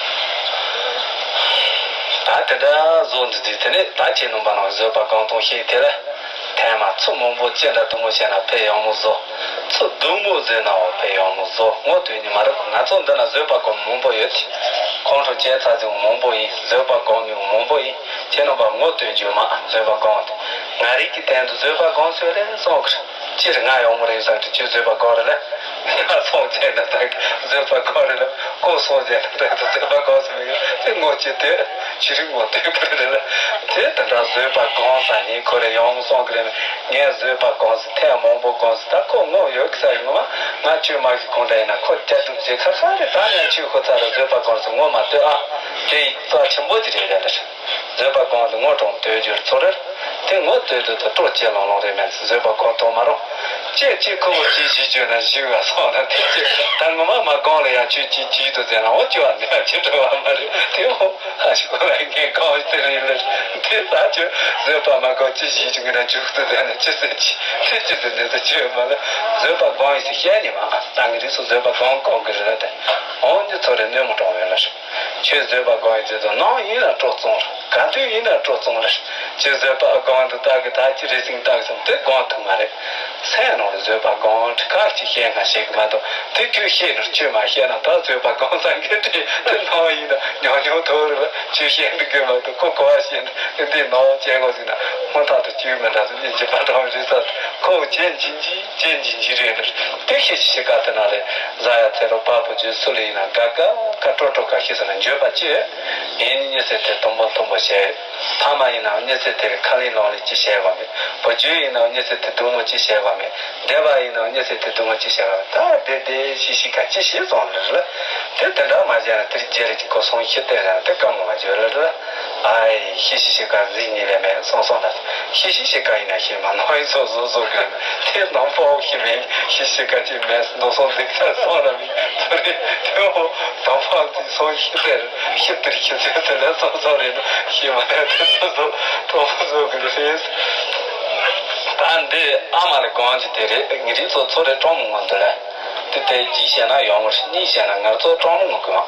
ད་དེ་འདྲ་བཟོ་འདི་དུས་དེ་ནས་ད་ཁྱེད་ནང་པ་ནང་བཟོད་པ་གང་གཏོང་ཤེས་དེ་ལ། ཐལ་མ་ཚུར་མང་པོ་ཅི་འདྲ་སྡུག་མོ་བྱས་ན་ཕེ་ཡང་མོ་བཟོ། ཚུར་སྡུག་མོ་བཟོས་ནའང་ཕེ་ཡང་མོ་བཟོ། ངོ་སྟོན་ནི་མ་རེད། ང་ཚོ་འདི་ན་བཟོད་པ་སྒོམ་མང་པོ་ཡོད་དེ། ཁོང་ཁྲོ་སྐྱེ་ཚར་ཚུལ་མང་པོ་ཡིན། བཟོད་པ་སྒོམ་མི་མང་པོ་ཡིན། ཁྱེད་རྣམ་པ་ངོ་སྟོན་རྒྱུ་མ་བཟོད་པ་སྒོམ་དེ། ང་རིག་གི་སྟེང་དུ་བཟོད་པ་སྒོམ་ཚོད་ལས་སོང་གི་རེད། སྤྱིར་ང་ཡོང་མོ་རེད་ཟེར་དུས་ཁྱོད་བཟོད་པ་སྒོམ་རེད་ལ། ང་སོང་བྱས་ན་ད་བཟོད་པ་སྒོམ་རེད་ལ། ཁོ་སོང་བྱས་ན་ད་བཟོད་པ་སྒོམ་སོང་ཡོད་དེ་ངོ་ཅི་དེ། ཕྱི་རིག་ངོ་དེ་པར་རེད་ལ། དེ་ད་ལྟ་བཟོད་པ་སྒོམ་ས་ཡིན་ཁོ་རེ་ཡོང་སོང་གི་རེད། ངས་བཟོད་པ་སྒོམ་ས་ཐེངས་མང་པོ་སྒོམ་ས་ད་ཁོ་ངོ་ཡོད་ས་ཡིན་ངོ་མ་ང་ཆོས་མ་གི་གོང་འདྲ་ཡིན་ན་ཁོ་བཅའ་སྒྲུབ་བྱེད་ཁ་ཁ་རེད། ད་ང་ཆོས་ཁོ་ཚ་ར་བཟོད་པ་སྒོམ་ས་ངོ་མ་ལྟོས་ཨ། དེ་ཡིག་རྩ་ཆེན་པོ་ཅིག་རེད་ལ་རེད། བཟོད་པ་སྒོམ་ས་ངོ་གྲོང་ལྟོས་རྒྱུར་ཚོར་རེད། དེ་ངོ་བསྟོད་དུ་དུ་སྤྲོ་སྐྱེ་ལོང་ལོང་རེད་མེད་བཟོད་པ་སྒོམ་ཐོག་མ་རུང་། ཅེས་ཅེས་ཁོ་བོ་ཅེས་ཞིག་བརྗོད་ན་ཞིག་བ་སོང་ན་དེ་ཅེས་ད་ངོ་མ་མ་སྒོམ་ལ་ཡང་ཆོས་ཅིག་ཅིག་ཏུ་ཟེར་ན་འོ་ཅོ་བ་འདི་ཅི་འགྲོ་བ་མ་རེད་དེ་འོ་ཨ་ཞིག་གོ་བ་ངས་སྒོམ་དེ་རེད་ལ་དེ་ད་ཅོ་བཟོད་པ་མ་སྒོམ་ཅི་ཞིག་ཅིག་ངེད་ན་འཇུག་ཏུ་ཟེར་ན་ཅི་ཟེར་ཅི་དེ་ཅི་ཟེར་འདི་ཟེར་ཅི་ཡོད་མ་ལ་བཟོད་པ་སྒོམ་ཡིན་ཟེར་བཤད་ནི་མ་ད་ངེད་རིགས་སུ་བཟོད་པ་སྒོམ་སྒོམ་གི་རེད་ལ་དེ་འོ་འདི་ཚོ་རེ་གནོད་མ་གཏོང་བས་ལ་རེད། ཆོས་བཟོད་པ་སྒོམ་ཡིན་ཟེར་དུས་ནང་ཡིན་ན་སྤྲོ་བཙོང་རེད། ག་དུས་ཡིན་ན་སྤྲོ་བཙོང་རེད། ཆོས་བཟོད་པ་སྒོམ་དུ་བཏགས་གི་ད་ཅི་རེ་ཟིང་བཏགས་སམ་དེ་སྒོམ་ཐུབ་མ་རེད། སེམས་ནང་ལ་བཟོད་པ་སྒོམ་ཁ་ཅིག་བཤད་ན་ཤེས་གི་མ་གཏོགས་དེ་ཁྱོད་ཤེས་ནོར་ཆོས་མ་ཤེས་ན་ད་བཟོད་པ་སྒོམ་སང་གི་དེ་དེ་ནང་ཡིན་ན་ཉོ་ཉོ་ཐོར་རེད། ཆོས་ཤེས་འདུག་གི་མ་གཏོགས་ཁོ་གོ་བ་ཤེས་ན་དེ་འདི་ནང་བྱས་དགོས་ཟིན་ན་སྔོན་ཐག་ཏུ་བཅུག་མི་འདྲ་ཟིན་ནས་འཇིགས་པ་དྲང་རེད་ས་ཁོ་བྱེད་འཇིག་འཇིག་བྱེད་འཇིག་འཇིག་རེད་ནོར་དེ་ཤེས་ཤེས་ཤེས་ཀ་དེ་ན་རེད། བཟའ་ཡ་ཚེ་རོགས་པ་བུ་རྒྱུད་སུ་ལ་ཡིན་ན་དགའ་དགའ་ཁ་སྤྲོ་སྤྲོ་ག་ཤེས་ཟེར་ན་འགྱོད་པ་ཅི་ཡོད། ཡིན་ཉི་ཚེ་དེ་དུམ་བུ་དུམ་བུ་བྱས། ཕ་མ་ཡིན་ནའང་མྱི་ཚེ་དེར་ཁ་ལེན་ལོང་ལེན་ཅི་བྱས་པ་མེད། བུ་རྒྱུད་ཡིན་ནའང་མྱི་ཚེ་དེ་སྡུག་མོ་ཅི་བྱས་པ་མེད། སྡེ་པ་ཡིན་ནའང་མྱི་ཚེ་དེ་སྡུག་མོ་ཅི་བྱས་པ་མེད། ད་བདེ་བདེ་ཤི་ཤི་ཁ་ཅི་ཤི་སོང་ལེར་ལ། དེ་དེ་འདྲ་མ་བྱས་ན་དེར་རྒྱལ་རིགས་ཀྱི་སྐུ་སྲུང་ཤི་སྟེ་ལ་དེ་དཀའ་མོ་མ་བྱོས་ལེར་ལ། ཨའི་ཤི་ཤི་ཤི་ཀ་འཛིན་ནི་ལས་མེད་སོང་སོང་ན། ཤི་ཤི་ཤི་ཀ་ཡིན་ན་ཤི་མ་ནོར་ཡིན་སོ་སོ་སོ་གི་དེ་ནང་པོ་ཤི་མེད་ཤི་ཤི་ཀ་ཅི་མེད་འདུག་སོང་འཛིན་ས་སོང་ར་མི་ཚོ་རེ་དེ་འོ་དང་པོ་འཛིན་སོང་ཤི་ཟེར་ཤི་དེར་ཤི་ཟེར་དེ་ལས་སོང་སོང་རེད་ཤི་མ་ལས་དེ་སོ་སོ་གྲོགས་པོ་སོ་གི་རེད། ད་འདི་ཨ་མ་ལ་གང་ཅི་དེ་རེད་ངེད་རིགས་ཚོ་ཚོ་རེ་གྲོགས་མོ་ངོ་འདི་ལ། དེ་ལྟར་གཅིག་བྱས་ན་ཡོང་བར་གཉིས་བྱས་ན་ང་ཚོ་གྲོགས་མོ་ངོ་དགོས།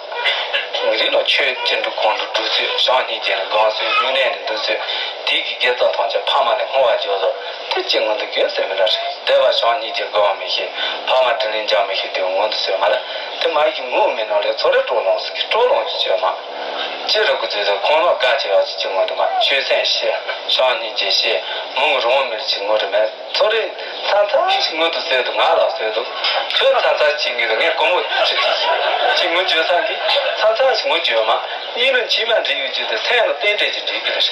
ངེད་རིགས་ལ་ཆོས་ཅི་འདྲ་གང་འདྲ་སྒྲུབ་ཚུལ་བྱང་སྙིང་རྗེ་ལ་དགོངས་ཚུལ་དངོས་གནས་ནས་འདུག་ཚུལ་དེ་གི་དགེ་རྩ་ཐམས་ཅད་ཕ་མ་ལས་བསྔོ་བ་བརྗོད་དོ། དེ་ཅི་ངོ་འདུག་དགོས་ཟེར་མི་འདྲ་ཞིག་བདེ་བ་བྱང་སྙིང་རྗེ་དགོངས་མི་ཤེས་ཕ་མ་དྲིན་ལན་འཇལ་མི་ཤེས་དུས་ངོ་འདུག་ཟེར་མ་ལ་དེ་མ་ཡིན་ངོ་མི་ནོར་ལས་ཚོ་རེ་སྤྲོ་ལོང་ཟེར་གི་སྤྲོ་ལོང་ཅི་བྱོས་མ། ཅི་རུ་གི་ཚུལ་དུ་ཁོང་ལོག་དགའ་ཆེ་བ་ཅི་ཅི་ངོ་འདུག་མ་ཆོས་སེམས་ཤེས་བྱང་སྙིང་རྗེ་ཤེས་མོང་རུང་མིར་ཅི་ངོ་རུ་མེད། ཚོ་རེ་ཚ་ཚ་ཞིག་ངུ་འདུག་ཟེར་འདུག་ང་ལ་ཟེར་འདུག་ཁྱོད་ཚ་ཚ་ཞིག་ངུ་འདུག་ངས་སྒོར་མོ་ཁྲི་ཁྲི་ཞིག་ངུ་བརྗོད་ཚང་གི་ཚ་ཚ་ཞིག་ངུ་བརྗོད་མ། གཉིས་ལ་མཆིལ་མ་འདྲེས་ཡོད་རྒྱུ་དེ་སེམས་ལ་རྟེན་འབྲེལ་གྱི་འདྲེས་ཀྱི་རེད།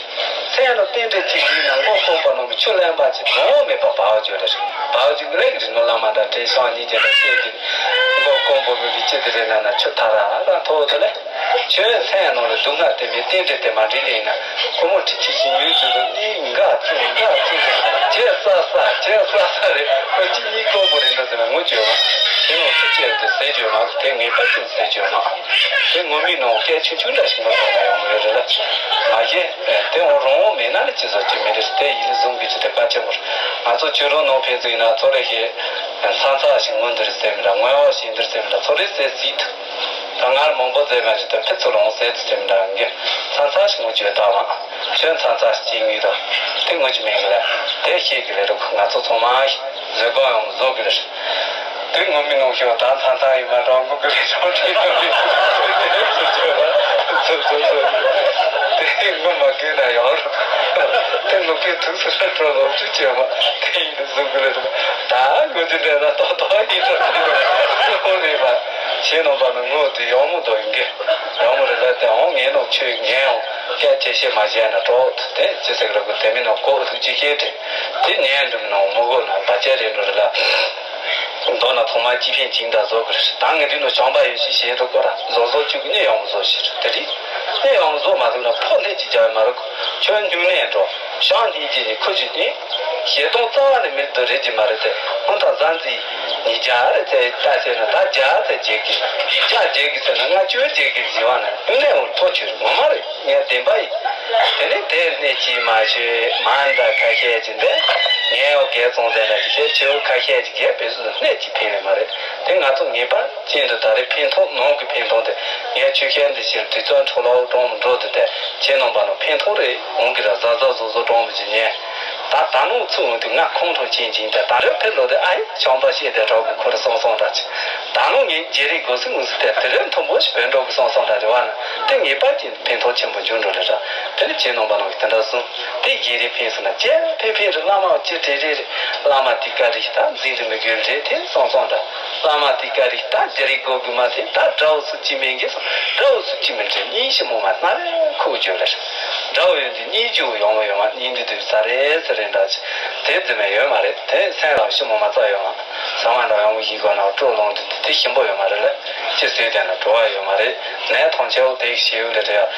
སེམས་ལ་རྟེན་འབྲེལ་གྱི་འདྲེས་ན་མགོ་སྐོམ་པ་ནང་གི་ཆུ་ལེན་པ་ཅིག་གྲོགས་མེད་པ་བག་བརྗོད་རེད། བག་བརྗོད་ཀྱི་ལས་ཀྱི་རིགས་ནོར་བླ་མ་དང་བྲལ་བྱང་སྙིང་རྗེ་དང་བཅས་ཀྱི་མགོ་སྐོམ་པོ་མེད་པའི་ལྕེ་དེ་རེ་ན་ན་ཆུ་ཐ་ར་ར་ཐོག་དེ་ལས། ཁྱོད་སེམས་ནང་ལ་སྡུག་བསྔལ་དེ་མེད་རྟེན་འབྲེལ་དེ་མ་འགྲིག་ལེ་ཡིན་ན་སྒོར་མོ་ཁྲི་ཁྲི་ཞིག་ཉོས་ཚུལ་དུ་གཉིས་འགའ་བཙུགས་འགའ་བཙུགས་ཏེ་བྱས་ས་ས་བྱས་ས་ས་རེད། ཁོ་གཅིག་གཉིས་སྐོར་པོ་རེད་འདུག་ཟེར་ན་ངུ་བྱོས་མ། དེ་ནང་ཚུགས་བྱས་དེ་ཟེར་བྱོས་མ་དེ་ངེས་པར་དུ་ཟེར་བྱོས་མ། དེ་ངུ་མི་ནང་སྐད་ཆུང་ཆུང་འདྲ་ཞིག་ངུ་ཐོག་ན་ཡོང་ཡོད་རེད་ལ། མ་གཞི་དེ་འོང་རང་དབང་མེད་ན་ལ་ཅི་བཟོ་ཅི་མི་རེད་དེ་ཡིན་བཟུང་གི་ཅི་དེ་དཀའ་ཆེན་པོ་རེད། ང་ཚོ་ཆོས་རོགས་ནང་ཕན་ཚུན་ཡིན་ན་ཚོ་རེ་ཞིག་ས་ཚ་ཞིག་ངུ་འདི་རེད་ཟེར་མི་འདྲ་ངུ་བ་ཞིག་འདི་རེད་ཟེར་མི་འདྲ་ཚོ་རེ་ཟེར་སྲིད་དུ། ད་སྔར་མང་པོ་ཟེར་མ་ཞིག་ཏུ་ཕི་ཚུར་འོང་ཟེར་ཚུལ་དེ་འདྲ་འགི་ཚ་ཚ་ཞིག་ངུ་བརྗོད་དང་བ། ཁྱོད་ཚ་ཚ་ཞིག་ངུས་དང་དེ་ངུ་ཅི་མེད་གི་ལ། དེ་ཤེས་གི་ལེ་རུ་ང་ཚོ་ཚང་མ་ཞིག་བཟོད་སྒོམ་ཡང་བཟོ་གི་ལེ། དེ་ངུ་མི་ནུང་ཤོག་ད་ཚ་ཚ་ཡིན་མ་རང་ངུ་གི་ལེ་རང་དེ་ནང་ལེ། ཚུར་ཚུར་ཚུར་ཚུར་དེ་ངུ་མ་གི་ན་ཡང་རུ་དེ་ངུ་གི་ཐུགས་སུ་ལ་གྲོ་ལོ་བཅུ་བྱེད་མ་དེ་ཡིན་དུ་བཟོ་གི་ལེ། ད་ངུ་ཅི་འདྲ་ན་ཏོག་ཏོག་ཡིན་དུ་ཚུར་ཚུར་ཚུར་ཚུར་ནས་མ་ཤེས་ནོ་བ་ན་ངུ་དེ་ཡོང་མོ་དོ་ཡིན་གི། རང་མོ་རེ་ལ་དེ་འོང་ངེས་ནོ་ཆོས་ངན་འོང་སྐད་ཆ་བཤད་མ་བཤད་ན་གྲོགས་དེ་ཅི་ཟེར་ར་གི་དེ་མིན་ནོ་ལྐོག་ཐུག་ཅི་བཤད་དེ་དེ་ཉན་འགྲུབ་ནོ་མོ་གོ་ན་བ་ཅན་རེ་ནོ་རེ་ལ། མདོར་ན་ཐོག་མ་ཅི་ཕན་ཅིང་ད་བཟོ་གི་རེད། ད་ངས་འདི་ནོ་བྱམས་པ་ཡོད་ཞིག་བཤད་འགྲོ་གོ་ར་བཟོ་བཟོ་བཅུག་གི་གནས་ཡོང་བཟོ་ཞིག་རེད་དེ་རེད། གནས་ཡོང་བཟོ་མ་ཐུབ་ན་ཕོ་ལྷས་ཅི་བྱ་ཡོད་མ་རེད། ཁྱོད་སྨྱུང་གནས་འགྲོ། བྱང་སྙིང་རྗེ་ནི་ཁུ་བྱུག་ནི། ཞེ་སྡང་རྩ་བ་ནས་མེད་དུ་རེད་ཀྱི་མ་རེད་དེ། ཧོན་ཐང་བཟང་རྩིས་ཉིས་བརྒྱ་རེད་ཚེ་ལྟ་ཟེར་ན་ད་བརྒྱ་ཚེ་བརྒྱད་ཀྱི། བརྒྱ་བརྒྱད་ཀྱི་ཟེར་ན་ལྔ་བཅུ་བརྒྱད་ཀྱི་བྱིས་པ་ན་ཡོན་ཏན་འོང་ཐོ་ཆུ་ངོ་མ་རེད་ངས་བདེན་པ་ཡིན། དེ་ནི་དེར་གནས་ཀྱིས་མ་ཆོད་མ་འདའ་ཁ་ཤས་ཀྱི་འདི། ངས་འོ་གས་ཙོང་ཟེར་ན་ཅི་ཤེས་ཆེའུ་ཁ་ཤས་ཀྱི་རྒས་པའི་སུ་གནས་ཀྱི་ཕན་ལས་མ་རེད་དེ་ང་ཚོ་ངེས་པ། ཅན་དུ་ད་རེས་ཕན་ཐོགས་ནང་གི་ཕན་ཐོགས་དེ་ངས་ཆོས་བཤད་འདི་ཕྱིར་དུས་ཚོད་འཕྲོ་བརླག་གྲོང་མི་འགྲོ་དུ་དེ་ཁྱེད་རྣམ་པ་ནང་ཕན་ཐོགས་རེ་འོང་གི་ར་གཟའ་གཟའ་གཟོ་གཟོ་གྲོང་མི་ཅི་ཉན། ད་ད་ནང་ཚུགས་འོང་དུས་ང་ཁོང་ཁྲོ་ཆེན་ཅིང་དེ་ད་རེས་ཕེབས་ལོ་དེ་ཨ་ཡེ་བྱམས་པ་བཤད་དེ་གྲོགས་ཀྱི་ཁོ་རེ་སོང་སོང་ད་ཅི། ད་ནང་ངས་རྗེ་རིགས་སྒོ་སྲུང་ཟིན་དེ་དེ་རེ་མཐོན་པོ་ཞིག་བོད་འགྲོ་གི་སོང་སོང་ད་རེ་བ་ན་དེ་ངེས་པ་ཅན་ཕན་ཐོགས་ཆེན་པོ་འབྱུང་འགྲོ་རེ་ར། དེ་ནི་ཁྱེད་རྣམ་པ་ནང་གི་དེ་འདྲ་གསུངས་དེ་རྗེ་རིགས་ཕན་སོང་ན་ཅེ་ཕན་ཕན་རེ་བླ་མ་ཅེ་དྲེ་རེ་རེ་བླ་མ་དེ་ཀ་རིགས་ད་འཛིན་དུ་མི་དགོས་རེ་དེ་སོང་སོང་ད། བླ་མ་དེ་ཀ་རིགས་ད་རྒྱ་རིགས་གོ་དགོས་མ་ཟད་ད་དགྲ་བོ་སུ་ཅི་མིན་གྱི་སོང་དགྲ་བོ་སུ་ཅི་མིན་དྲན་གཉིས་ཤི་མོ་མ་སྣ་རེ་ཁུག་བརྗོད་ལེ། དགྲ་བོ་ཡོད་འདི་གཉིས་རྒྱུ་ཡོང་བ་ཡོད་མ་གཉིས་འདི་དུས་ས་རེ་ས་རེ་འདྲ་ཅི་དེ་རྫི་མ་ཡོད་མ་རེད་དེ་སེམས་ལ་ཤི་མོ་མ་རྩ་ཡོད་མ་ས་མ་འདྲ་ཡོང་གི་གོ་ན་སྤྲོ་ལོང་དུ་དེ་ཞིམ་པོ་ཡོད་མ་རེད་ལེ། ཅི་ཟེར་དེ་ན་བྲོ་བ་ཡོད་མ་རེད་ནས་མཐོང་ཆེ་བོ་དེ་ཤེས་ཡོད་ལེ་རེད།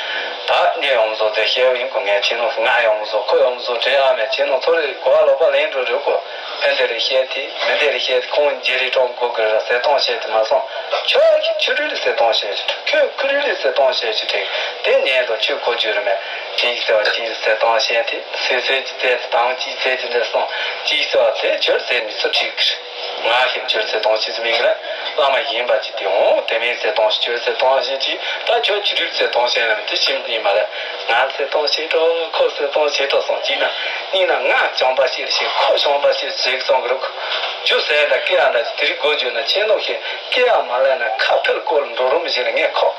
ད་ངས་ཡོང་བཟོ་དེ་ཤེས་ཡོད་ཡིན་གོ་ངས་ཁྱེད་ནོ་ང་ཡོང་བཟོ་ཁོ་ཡོང་བཟོ་དྲན་ཨ་མས་ཁྱེད་ནོ་ཚོ་རེ་གོ་བ་ལོག་པ་ལེན་འགྲོ་རེད་གོ། ཕན་བདེ་རེ་བཤད་དེ་མི་བདེ་རེ་བཤད་དེ་ཁོང་རྗེ་རེ་གྲོང་སྒོ་གི་ར་ཟེར་གཏོང་བཤད་དེ་མ་སོང་། ཁྱོད་ཀྱི་ཆུ་རུལ་ཟེར་གཏོང་བཤད་ཅི་ཁྱོད་ཁུ་རུལ་ཟེར་གཏོང་བཤད་ཅི་དྲན་དེ་ཉན་དང་ཆུ་གོ་རྒྱུ་རེ་མེད། དེ་ཡིག་ཟེར་བ་ཅི་ཟེར་གཏོང་བཤད་དེ་སེ་སེ་ཅི་ཟེར་དང་ཅི་ཟེར་ཅི་འདྲ་སོང་ཅི་ཟེར་བ་དེ་ཁྱོད་ཟེར་མི་སུ་ཁྲིག་གི་རེད། ང་ཞིག་ཁྱོད་ཟེར་གཏོང་བཤད་ཅི་མིན་གི་ར་བླ་མ་ཡིན་པ་ཅི་དེ་འོང་དེ་མིན་ཟེར་གཏོང་ཁྱོད་ཟེར་གཏོང་བཤད་ཅི་ད་ཁྱོད་ཆུ་རུལ་ཟེར་གཏོང་བཤད་ན་དེ་ཞིམ་ཡིན་མ་རེད། ང་ཟེར་གཏོང་བཤད་འགྲོ་ཁོ་ཟེར་གཏོང་བཤད་འགྲོ་སོང་ཅི་ན། གཉིས་ན་ང་བྱམས་པ་ཞིག་རེད་ཞེས་ཁོ་བྱམས་པ་ཞིག་ཟེར་གི་སོང་གི་རུ། རྒྱུ་ཟེར་ད་སྐེ་ཡག་འདྲ་ཅིག་དེ་རིགས་སྒོ་བརྗོད་ན་ཁྱེད་ནོ་ཞེས་སྐེ་ཡག་མ་ལེན་ན་ཁ་ཕེལ་སྐོར་འགྲོ་རུམ་ཞིག་ལ་ངས་ཁོག་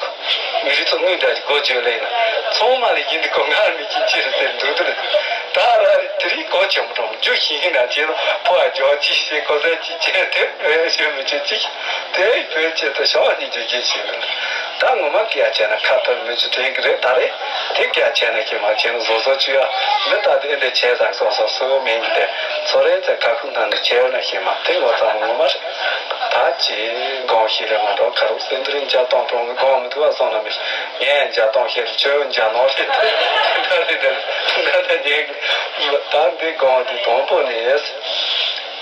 མི་རིགས་ཚོ་དངུལ་འདྲ་ཅིག་སྒོ་བརྗོད་ལེ་ཡིན་ན་ཚང་མ་ལ་ཡིན་འདི་གོ་ངར་མི་ཅིག་ཅི་རེད་ཟེར་འདུག་དེ་རེད། ད་ར་རི་དེ་རིགས་སྒོ་ཆེན་པོ་འགྲོ་རྒྱུ་ཞིག་ཡིན་ན་ཁྱེད་ནོ་ཕོ་བ་ཇོ་ཅིག་ཞེས་གོ་ས་ཅིག་བྱས་དེ་ཨེ་ཞེས་མི་ཅིག་ཅིག་དེ་བོད་ཆེད་དུ་ཞང་གཉིས་ཀྱི་རྒྱལ་ཞིག་རེད། ད་ངོ་མ་སྐད་ཆ་བྱས་ན་ཁ་ཐོར་མི་ཅི་དྲན་གི་རེད། ད་རེད་དེ་སྐད་ཆ་བྱས་ན་ཁྱེད་མ་བྱས་ན་བཟོ་བཟོ་བྱོས་ཨ། མི་ད་དེ་འདྲ་བྱས་ཙང་སོ་སོ་སོ་མིན་གི་དེ་ཚོ་རེད་ཚེ་ཁ་ཁུག་ནང་དུ་བྱས་ཡོད་ན་ཁྱེད་མ་དེ་ངོ་ཚ་ངོ་མ་རེད། ད་ཅི་དགོངས་ཤེས་རེད་མ་གཏོགས་ཁ་རུ་སེམས་དུ་རིན་བརྒྱ་སྟོང་སྟོང་གི་དགོངས་མི་ཐུབ་པ་སོང་ན་མི་ངས་བརྒྱ་སྟོང་ཤེས་རེད་ཁྱོད་བརྒྱ་ནོར་རེད། ད་རེད་དེ་ད་ད་ངས་ད་འདི་དགོངས་དེ་དང་པོ་ནས།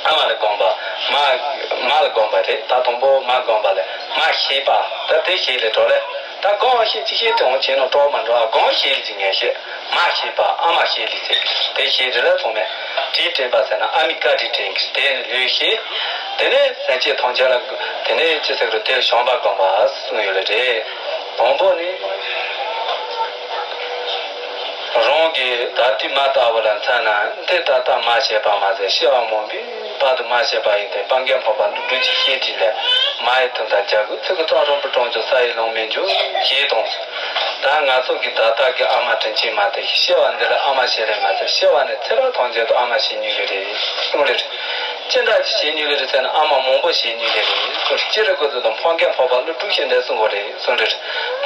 ཨ་མ་ལ་དགོངས་པ། མ། མ་ལ་དགོངས་པ་རེད། ད་དང་པོ་མ་དགོངས་པ་ལས་མ་ཤེས་པ། ད་དེ་ཤེས་ལས་གྲོགས་ལས། ད་དགོངས་ཤེས་ཅི་ཤེས་དྲང་བ་བྱས་ན་གྲོགས་མ་འགྲོ་ཨ། དགོངས་ཤེས་ལས་ཅི་ངས་ཤེས། མ་ཤེས་པ་ཨ་མ་ཤེས་ལས་ཟེར། དེ་ཤེས་རེད་ལ་ཚང་མས། དྲིན་དྲན་པ་ཟེར་ན་ཨ་མའི་བཀའ་དྲིན་དྲན་གྱི་དེ་ནི་ལོས་ཤེས། དེ་ནས་སེམས་ཅན་ཐམས་ཅད་ལ་དེ་ནས་ཅི་ཟེར་རོ་དེར་བྱམས་པ་སྒོམ་པ་གསུངས་ཡོད་ལ་རེད། དང་པོ་ནི། རང་གི་ད་ལྟའི་མ་ལྟ་བུ་ལ་མཚོན་ན་འདི་ད་ལྟ་མ་བྱས་པ་མ་ཟད་སྐྱེ་བ་མང་པོའི་བར་དུ་མ་བྱས་པ་ཡིན་ཏེ་སྤང་རྒན་འཕགས་པ་ཀླུ་སྒྲུབ་ཀྱི་བཤད་ཁྲིད་ལས། མ་ཡི་དུམ་མཐའ་བརྒྱད་དགུ་ཚིག་གི་གཙང་རོང་པོ་གྲོང་ཆོག་ས་ཡི་ལུང་མི་འབྱུང་ཞེས་དང་། ད་ང་ཚོ་གི་ད་ལྟ་གི་ཨ་མ་དྲིན་ཅན་མ་དེ་སྐྱེ་བ་འདི་ལ་ཨ་མ་བྱས་རེད་མ་ཟད་སྐྱེ་བ་ནས་ཚེ་རབས་ཐམས་ཅད་དུ་ཨ་མ་བྱེད་མྱོང་གི་རེད་གསུངས་རེད། ཅི་འདྲ་ཅིག་བྱེད་མྱོང་གི་རེད་ཟེར་ན་ཨ་མ་མང་པོ་བྱེད་མྱོང་གི་རེད་གསུངས། སྤྱིར་གོ་ཚོད་དང་འཕགས་རྒན་འཕགས་པ་ཀླུ་སྒྲུབ་ཤིང་འདས་གསུངས་པ་རེད་གསུངས་རེད།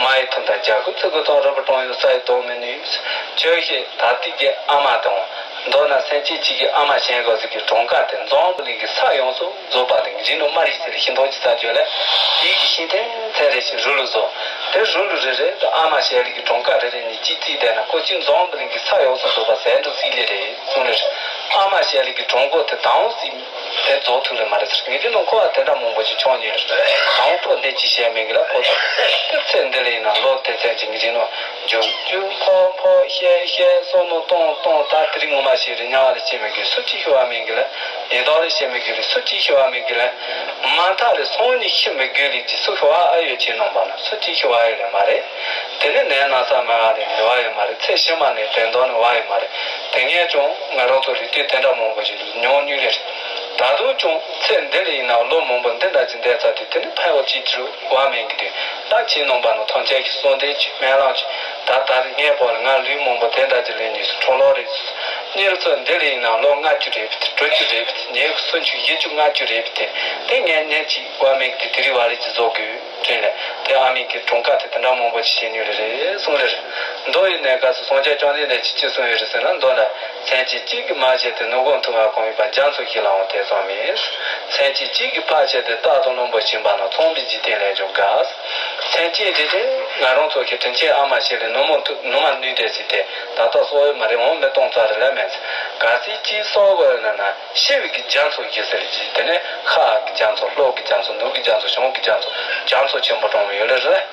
མ་ཡི་དུམ་མཐའ་བརྒྱད་དགུ་ཚིག་གི་གཙང་རོང་པོ་གྲོང་ཡོད་ས་ཡི་དོན་མི་ནུས། ཁྱོད་ཤེས་ད་ལྟའི་གི་ཨ་མ་དང་མདོར་ན་སེམས་ཅན་གཅིག་གི་ཨ་མ་གཞན་གོ་ཚོད་ཀྱི་གྲངས་ཀ་དེ་འཛམ་བུ་གླིང་གི་ས་ཡོངས་སུ་རྫོགས་པ་དེ་འཇིག་རྟེན་མ་རིག་ཟེར་ཤིང་སྡོང་གི་ས་བརྗོད་ལས་ཡིད་ཀྱི་ཤིང་ཐེངས་ཐེངས་རེ་ཞིག་རུ་ལུ་བཟོ། དེ་རུ་ལུ་རེ་རེ་དུ་ཨ་མ་བྱས་ལས་ཀྱི་གྲངས་ཀ་རེ་རེ་ནས་གཅིག་བརྩིས་བསྡད་ན་ཁོ་གཅིག་འཛམ་བུ་གླིང་གི་ས་ཡོངས་སུ་རྫོགས་པ་ཟད་འགྲོ་སྲིད་ལེ་རེད་གསུངས་ལེ་རེད། ཨ་མ་བྱས་ལས་ཀྱི་གྲངས་འགོ་དེ་དང་སྲིད་དེ་རྫོགས་ཐུབ་ལེ་མ་རེད་ཟེར། ངས་དེ་ནང་ཁོ་བ་དེ་འདྲ་མང་པོ་ཞིག་མཆོང་ཉེ་རེད། དང་པོ་འདི་ཅི་བྱས་མེད་གི་ལ་ཁོ་དང་དེ་ཚེ་འདི་ལ་ཡིན་ན་ལོ་དེ་ཚེ་ཅིག་ངས་དེ་ནང་རྒྱུག་རྒྱུག་འཕོ་འཕོ་བཤད་བཤད་བསམ་མནོ་གཏོང་གཏོང་ད་དེ་རིང་ངོ་མ་ཞིག་རེད། དམྱལ་བ་ལ་སྐྱེ་མི་དགོས་སུ་གཅིག་ཤི་བ་མེད་གི་ལ། ཡི་དྭགས་ལ་སྐྱེ་མི་དགོས་ལ་སུ་གཅིག་ཤི་བ་མེད་གི་ལ། མ་མཐའ་ལ་སང་ཉིན་ཤི་མི་དགོས་ལ་ཅི་སུ་ཤི་བ་ཨ་ཡོད་ཅེས་ནང་པ་ན་སུ་གཅིག་ཤི་བ་ཡོད་ལ་མ་རེད། དེ་ནི་ནད་ན་ཚ་མ་བ་ནི་ནི་བ་ཡོད་མ་རེད། ཚེ་ཕྱི་མ་ནི་དོན་དག་ནི་བ་ཡོད་མ་རེད། དེ་ངས་ཀྱང་ང་རང་ཚོ་རིགས་དུས་དེ་འདྲ་མང་པོ་ཞིག་མྱོང་མྱོང་ལེ་རེད། ད་དུང་ཀྱང་ཚེ་འདི་ལ་ཡིན་ན་ལོ་མང་པོ་འདི་འདྲ་ཅིག་འདས་ཚར་དུས་དེ་ནི་ཕལ་བ་ཅིག་གྱུར་བ་མེད་གི་དུས་ད་ཁྱེད་རྣམ་པ་ནང་ཐམས་ཅད་ཀྱི་གསོལ་འདེབས་ཀྱི་སྨོན་ལམ་གྱི་ད་ད་རེས་ངའི་བར་ལ་ང་ལུས་མང་པོ་དེ་འདྲ་ཅིག་ལས་ནུས་སུ་འཕྲོ་ལོ་རེད། གཉེར་ཚོ་འདི་ལ་ཡིན་ན་ལོ་ལྔ་བཅུ་རེད་པ་དེ་དྲུག་ཅུ་རེད་པ་དེ་ཉེ་གི་སུམ་ཅུ་བཞི་བཅུ་ལྔ་བཅུ་རེད་པ་དེ་དེ་ངས་ཉེ་གཅིག་བ་མེད་གི་དུས་དེ་རིང་བ་རེད་ཅིག་རྫོགས་དགོས་དྲན་ལས་དེ་ཨ་མའི་གི་གྲངས་ཀ་དེ་དེ་འདྲ་མང་པོ་ཅིག་བྱེད་མྱོང་ལེ་རེད་གསུངས་ལེ་རེད། མདོ་ཡི་གནས་སྐབས་སུ་སངས་རྒྱས་བཅོམ་ལྡན་འདས་ཀྱིས་ཅི་གསུངས་ཡོད་རེད་ཟེར་ན། མདོར་ན་སེམས་ཅན་གཅིག་གིས་མ་བྱས་ཏེ་ནོར་གང་ཐུབ་པ་གང་ཡོད་པ་རྒྱ་མཚོ་བཞིན་ལའང་དེ་ཙམ་མེད། སེམས་ཅན་གཅིག་གིས་ཕར་བྱས་ཏེ་རྟ་དང་བློན་པོ་བྱིན་པ་ན་ཚངས་པའི་འཇིག་རྟེན་ལས་ཀྱང་དགའ། སེམས་ཅན་དེ་དེ་ང་རང་ཚོ་གི་དྲིན་ཅན་ཨ་མ་ཞིག་ལས་ནུ་མ་ཐུ་ནུ་མ་ནུས་དེ་ཟིག་དེ་ད་ལྟ་གསོ་བའི་མ་རེད་འོང་མི་གཏོང་ཚར་རེད་ལ་མེད། གལ་སྲིད་ཅིག་གསོ་དགོས་ན་ན། ཤི་བའི་གི་རྒྱ་མཚོ་བཞི་ཟེར་གྱི་དེ་ནས་ཤར་གྱི་རྒྱ་མཚོ་ལྷོ་གི་རྒྱ་མཚོ་ནུབ་ཀྱི་རྒྱ་མཚོ་བྱང་གི་རྒྱ་མཚོ་རྒྱ་མཚོ་ཆེན་པོ་གྲོང་མི་ཡོད་ལེ་རེད།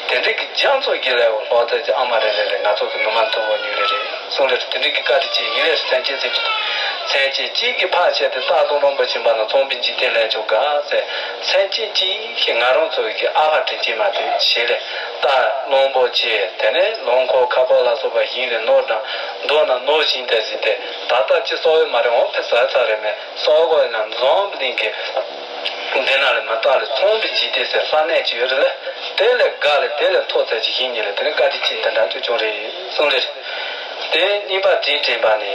དེ་འདྲའི་གི་རྒྱ་མཚོ་བཞི་ལས་ལྷོ་ཚད་ཀྱི་ཨ་མ་རེ་རེ་ལས་ང་ཚོ་གི་ནུ་མ་མཐུ་བོ་ཉུལ་ལེ་རེད་གསུངས་ལེ་རེད། དེ་འདྲའི་གི་བཀའ་དྲིན་ཅན་ཡིན་ལེ་རེད། སེམས་ཅན་ཟེར་གྱི་སེམས་ཅན་གཅིག་གིས་ཕར་བྱས་ཏེ་རྟ་དང་བློན་པོ་བྱིན་པ་ན་ཚངས་པའི་འཇིག་རྟེན་ལས་ཀྱང་དགའ་ཟེར། སེམས་ཅན་གཅིག་གིས་ང་རང་ཚོ་གི་ཨ་ཕ་དྲིན་ཅན་མ་དེ་བྱེད་ལེ་རྟ་བློན་པོ་བྱེད་དེ་ནས་ལོ་འཁོར་ཁ་པར་ལ་སོགས་པ་བཞིན་ལས་ནོར་དང་མདོར་ན་ནོར་བཞིན་དེ་ཟིན་ཏེ་ད་ལྟ་ཅི་གསོ་བའི་མ་རེད་འོང་ཕེ་ཟ་ཚ་རེ་མེད། སོགས་གོ་ཡིན་ན་འཛོམས་པ་ནི་གི། འདི་ན་ལ་མི་རྟག་ལ་ཚོང་པའི་འཇིག་རྟེན་ཟེར་ས་གནས་ཅིག་ཡོད་རེད་ལ། དེ་ལས་དགའ་ལ་དེ་ལས་མཐོ་ཚད་ཅིག་ཡིན་ཉིད་ལ་དེ་ནི་བཀའ་དྲིན་ཅན་དེ་འདྲ་ཐུག་བྱུང་རེད་གསུངས་རེད། དེ་གཉིས་པ་དྲིན་དྲན་པ་ནི་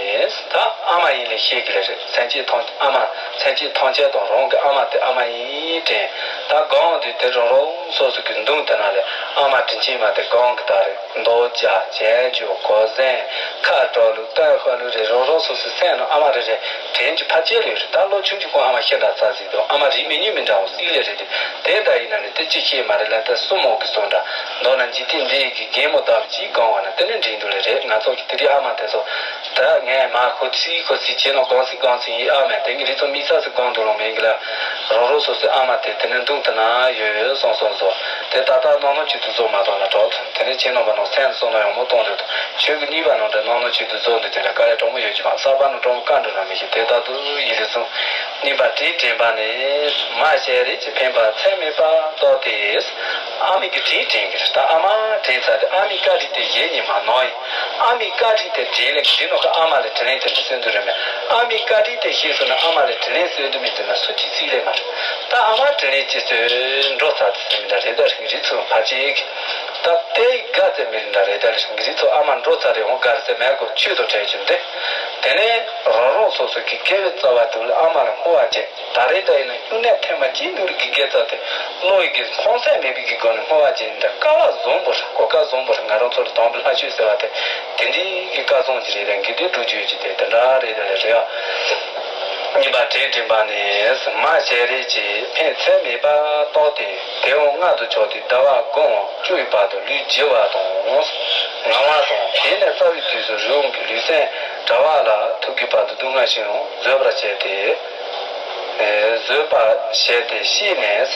ད་ཨ་མ་ཡིན་ལས་ཤེས་ཀྱི་རེད། སེམས་ཅན་ཐམས་ཨ་མ་སེམས་ཅན་ཐམས་ཅད་དང་རང་གི་ཨ་མ་དེ་ཨ་མ་ཡིན་དྲན། ད་གང་དུས་དེ་རང་རང་སོ་སོ་གི་མདུན་དེ་ན་ལས་ཨ་མ་དྲིན་ཅན་མ་དེ་གང་གི་ད་རེད། རྡོ་རྒྱ་ཅན་ཇོ་གོ་ཟན་ཁ་གྲོ་ལུག་སྟོན་ཤ་ལུག་རེ་རོ་རོ་སོ་སོའི་སེམས་ནང་ཨ་མ་རེ་རེ་དྲན་གྱི་ཕ་ཆེ་ལུས་རེད། ད་ལོ་ཆུང་ཆུང་ཁོང་ཨ་མ་ཤི་འདྲ་ཚ་ཟིག་དང་ཨ་མ་རིག་མི་ཉུང་མི་འདྲ་བོ་སྲིད་ལས་རེད་དེ། དེ་ལྟ་ཡིན་ན་ནི་དེ་ཅི་ཤེས་མ་རེད་ལ་ད་སྲུ་མོ་གི་སོ་འདྲ་མདོར་ན་འཇིག་རྟེན་འདི་ཡི་གི་རྒན་མོ་ལྟ་བུ་ཅིག་གང་བ་ན་དེ་ནི་འདྲེན་འདུག་ལས་རེད། ང་ཚོ་གི་དེ་རིང་ཨ་མ་དེ་ཚོ་ད་ངས་མ་ཁོ་ཚིག་ཁོ་ཚིག་བྱས་ནོ་གང་སྲིད་གང་སྲིད་ཡིན་ཨ་མ་དེ་གི་རི་ཚོ་མི་ས་སི་གང་འདུག་ལོང་མེད་གི་ལ། རང་རང་སོ་སོའི་ཨ་མ་དེ་དེ་ནས་འདུག་དེ་ན་ཡོད་ཡོད་སོང་སོང་སོ། དེ་ད་ལྟ་གནང་ནོ་ཆེད་དུ་བཟོ་མ་གཏོང་ན་གྲོགས། དེ་ནས་ཁྱེད་རྣམ་པ་ནང་སེམས་སོང་ན་ཡང་མོ་གཏོང་རེད་དོ། ཆོས་ཀྱི་གཉིས་པ་ནང་དེ་གནང་ནོ་ཆེད་དུ་བཟོ་འདི་དེ་ལ་དཀའ་ལས་གྲོགས་མོ་ཡོད་ཀྱི་མ་གསར་པ་ནང་གྲོགས་མོ་བཀའ་འགྲོ་ན་མི་ཤེས་དེ་ལྟར་དུ་ཡིད་ལས་སོང་། གཉིས་པ་དྲིན་དྲན་པ་ནི། མ་བྱས་རིགས་ཀྱི་འཕེན་པ་ཚད་མེད་པ་རྟོགས་ཏེ། ཨ་མའི་གི་དྲིན་དྲན་གི་རེད། ད་ཨ་མ་དྲན་ཚར་དེ་ཨ་མའི་བཀའ་དྲིན་དེ་གཞན་གཉིས་མ་ནོར་ཡིན། ཨ་མའི་བཀའ་དྲིན་དེ་དྲན་ལས་འདི་ནོ་གི་ཨ་མ་ལ་དྲིན་ལན་དེ་འདྲ་གསོན་དུ་རེད་མེད། ཨ་མའི་བཀའ་དྲིན་དེ་ཤེས་སོང་ན་ཨ་མ་ལ་དྲིན་ལན་གསོན་དུ་མི་འདུག་ན་སུ་གཅིག་རྩིས་ལས་མ་རེད། ད་ཨ་མ་དྲིན་ལན་ཅི་སོན་འགྲོ་ཚར་དེ་སེམས་འདྲ་རེད། ད་རིག་རིག་ཚོ་ཕ་ཅིག་ད་དེ་དགའ་ཚད་མི་རིག་འདྲ་རེད། ད་རིག་རིག་ཚོ་ཨ་མ་འགྲོ་ཚར་རེད་འོང་དགའ་རེད་ཚད་མེད་གོ་ཆོས་དང་བྲལ་ཆུ་འདི། དེ་ནས་རང་རང་སོ་སོ་གི་དགེ་བའི་རྩ་བ་དེ་ལ་ཨ་མ་ལ་བསྔོ་བ་བྱས། ད་རེས་ད་ཡིན་ན་སྨྱུང་གནས་ཐེངས་མ་གཅིག་འདུག་རིགས་ཀྱི་དགེ་རྩ་དེ་བློ་ཡི་གི་ཁོང་ཚད་མེད་པའི་གི་སྒོ་ནས་བསྔོ་བ་བྱས་ནས། ད་དཀའ་བ་བཟང་པོ་རེད། གོ་སྐབས་བཟང་པོ་རེད། ང་རང་ཚོ་ལ་དམ་པའི་ལྷ་ཆོས་ཟེར་བ་དེ་དེ་འདྲའི་གི་བཀའ་བཟང་ཅིག་རེད། ད་འགལ་འདུ་འགྲོ་རྒྱུ་ཡོད་ཀྱི་དེ་དེ་འདྲ་རེད། དེ་ལས་རེད་ཨ། གཉིས་པ་དྲིན་དྲན་པ་ནི། མ་བྱས་རེས་ཀྱི་ཕན་ཚད་མེད་པ་རྟོགས་ཏེ། དེའང་མངལ་དུ་ཆགས་ཏེ་ཟླ་བ་དགུའམ་བཅུ་ཡི་བར་དུ་ལུས་བརྗེ་བ་དང་ངལ་བ་དང་། དེ་ནས་རྩ་བའི་དུས་སུ་རི་བོང་གི་ལུས་སེམས་དྲ་བ་ལ་ཐུག་གི་བར་དུ་སྡུག་བསྔལ་ཞིང་བཟོད་པར་བྱས་ཏེ། ཨེ། བཟོད་པར་བྱས་ཏེ་ཤི་ནས།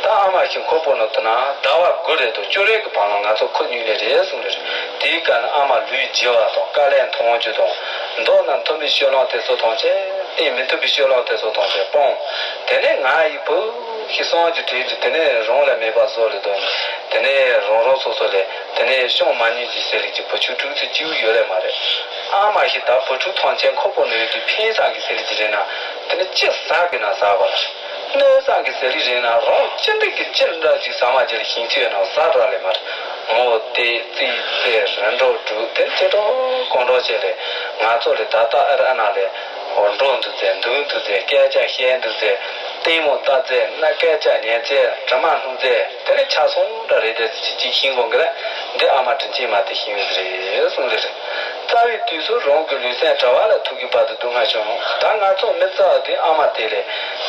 ད་ཨ་མ་ཞིག་ཁོ་པོ་ནོ་དུ་ན་ཟླ་བ་དགུ་རེ་དང་བཅུ་རེ་གི་བར་ལ་ང་ཚོ་ཁོ་གཉིས་ལས་རེད་གསུངས་རེད། དེའི་སྐབས་ན་ཨ་མ་ལུས་བརྗེ་བ་དང་དཀའ་ལས་མཐོང་རྒྱུ་དང་། མདོར་ན་མཐུན་པའི་སྤྱོད་ལམ་དེ་ཚོ་ཐམས་ཅད་བསྟེན། མི་མཐུན་པའི་སྤྱོད་ལམ་དེ་ཚོ་ཐམས་ཅད་སྤོང་། དེ་ནས་ང་ཡི་བུ་ཞིག་སངས་རྒྱས་དྲིན་གྱིས་དེ་ནས་རང་ལ་མེད་པ་བཟོ་ལེ་དོ། དེ་ནས་རང་རང་སོ་སོ་ལས་དེ་ནས་བྱུང་མ་ཉེས་ཀྱི་ཟེར་ལེ་ཀྱི་བུ་ཆུང་ཕྲུག་ཚོ་སྐྱིད་པོ་ཡོད་ལེ་མ་རེད། ཨ་མ་ཞིག་ད་བུ་ཕྲུག་ཐམས་ཅད་ཁོ་པོ་ནོ་ཡོད་དུས་ཕན་བསམ་གི་ཟེར་ལེ་ཀྱི་རེད་ན། དེ་ནས་ཅི་ཟ་གི་ན་ཟ་བ་ལ། གནོད་བསམ་གི་ཟེར་ལེ་རེད་ན། རང་ཅི་འདྲ་གི་ཅི་འདྲ་ཅིག་ཟ་མ་ཅི་ལ་ཞིང་ཆེ་ན་ཟ་ར་ལེ་མ་རེད། མོ་དེ་རྩིས་རྩེ་རི་འགྲོ་དྲུག་དེ་ཚེ་གྲོགས་གང་འགྲོ་བྱས་ལེ། ང་ཚོ་ལེ་ད་ལྟ་ཨ་ར་ཨ་ན་ལེ། འོ་འགྲོ་འདུག་ཟེར་འདུག་འདུག་ཟེར་སྐད་ཆ་བཤད་འདུག་ཟེར། ལྟད་མོ་ལྟ་ཚེ་ན་སྐད་ཆ་ཉན་ཚེ་དྲི་མ་སྣུན་ཚེ་དེ་ལས་ཆ་སོང་འདྲ་རེད་དེ་ཅི་ཅི་ཤིང་གོང་གི་ལ་འདི་ཨ་མ་དྲིན་ཆེན་མ་དེ་ཤིང་ཡོད་རེད་གསུངས་རེད། རྩ་བའི་དུས་སུ་རང་གི་ལུས་སེམས་དྲ་བ་ལ་ཐུག་གི་བར་དུ་སྡུག་བསྔལ་བྱུང་། ད་ང་ཚོ་མི་རྩ་བ་དེ་ཨ་མ་དེ་ལས་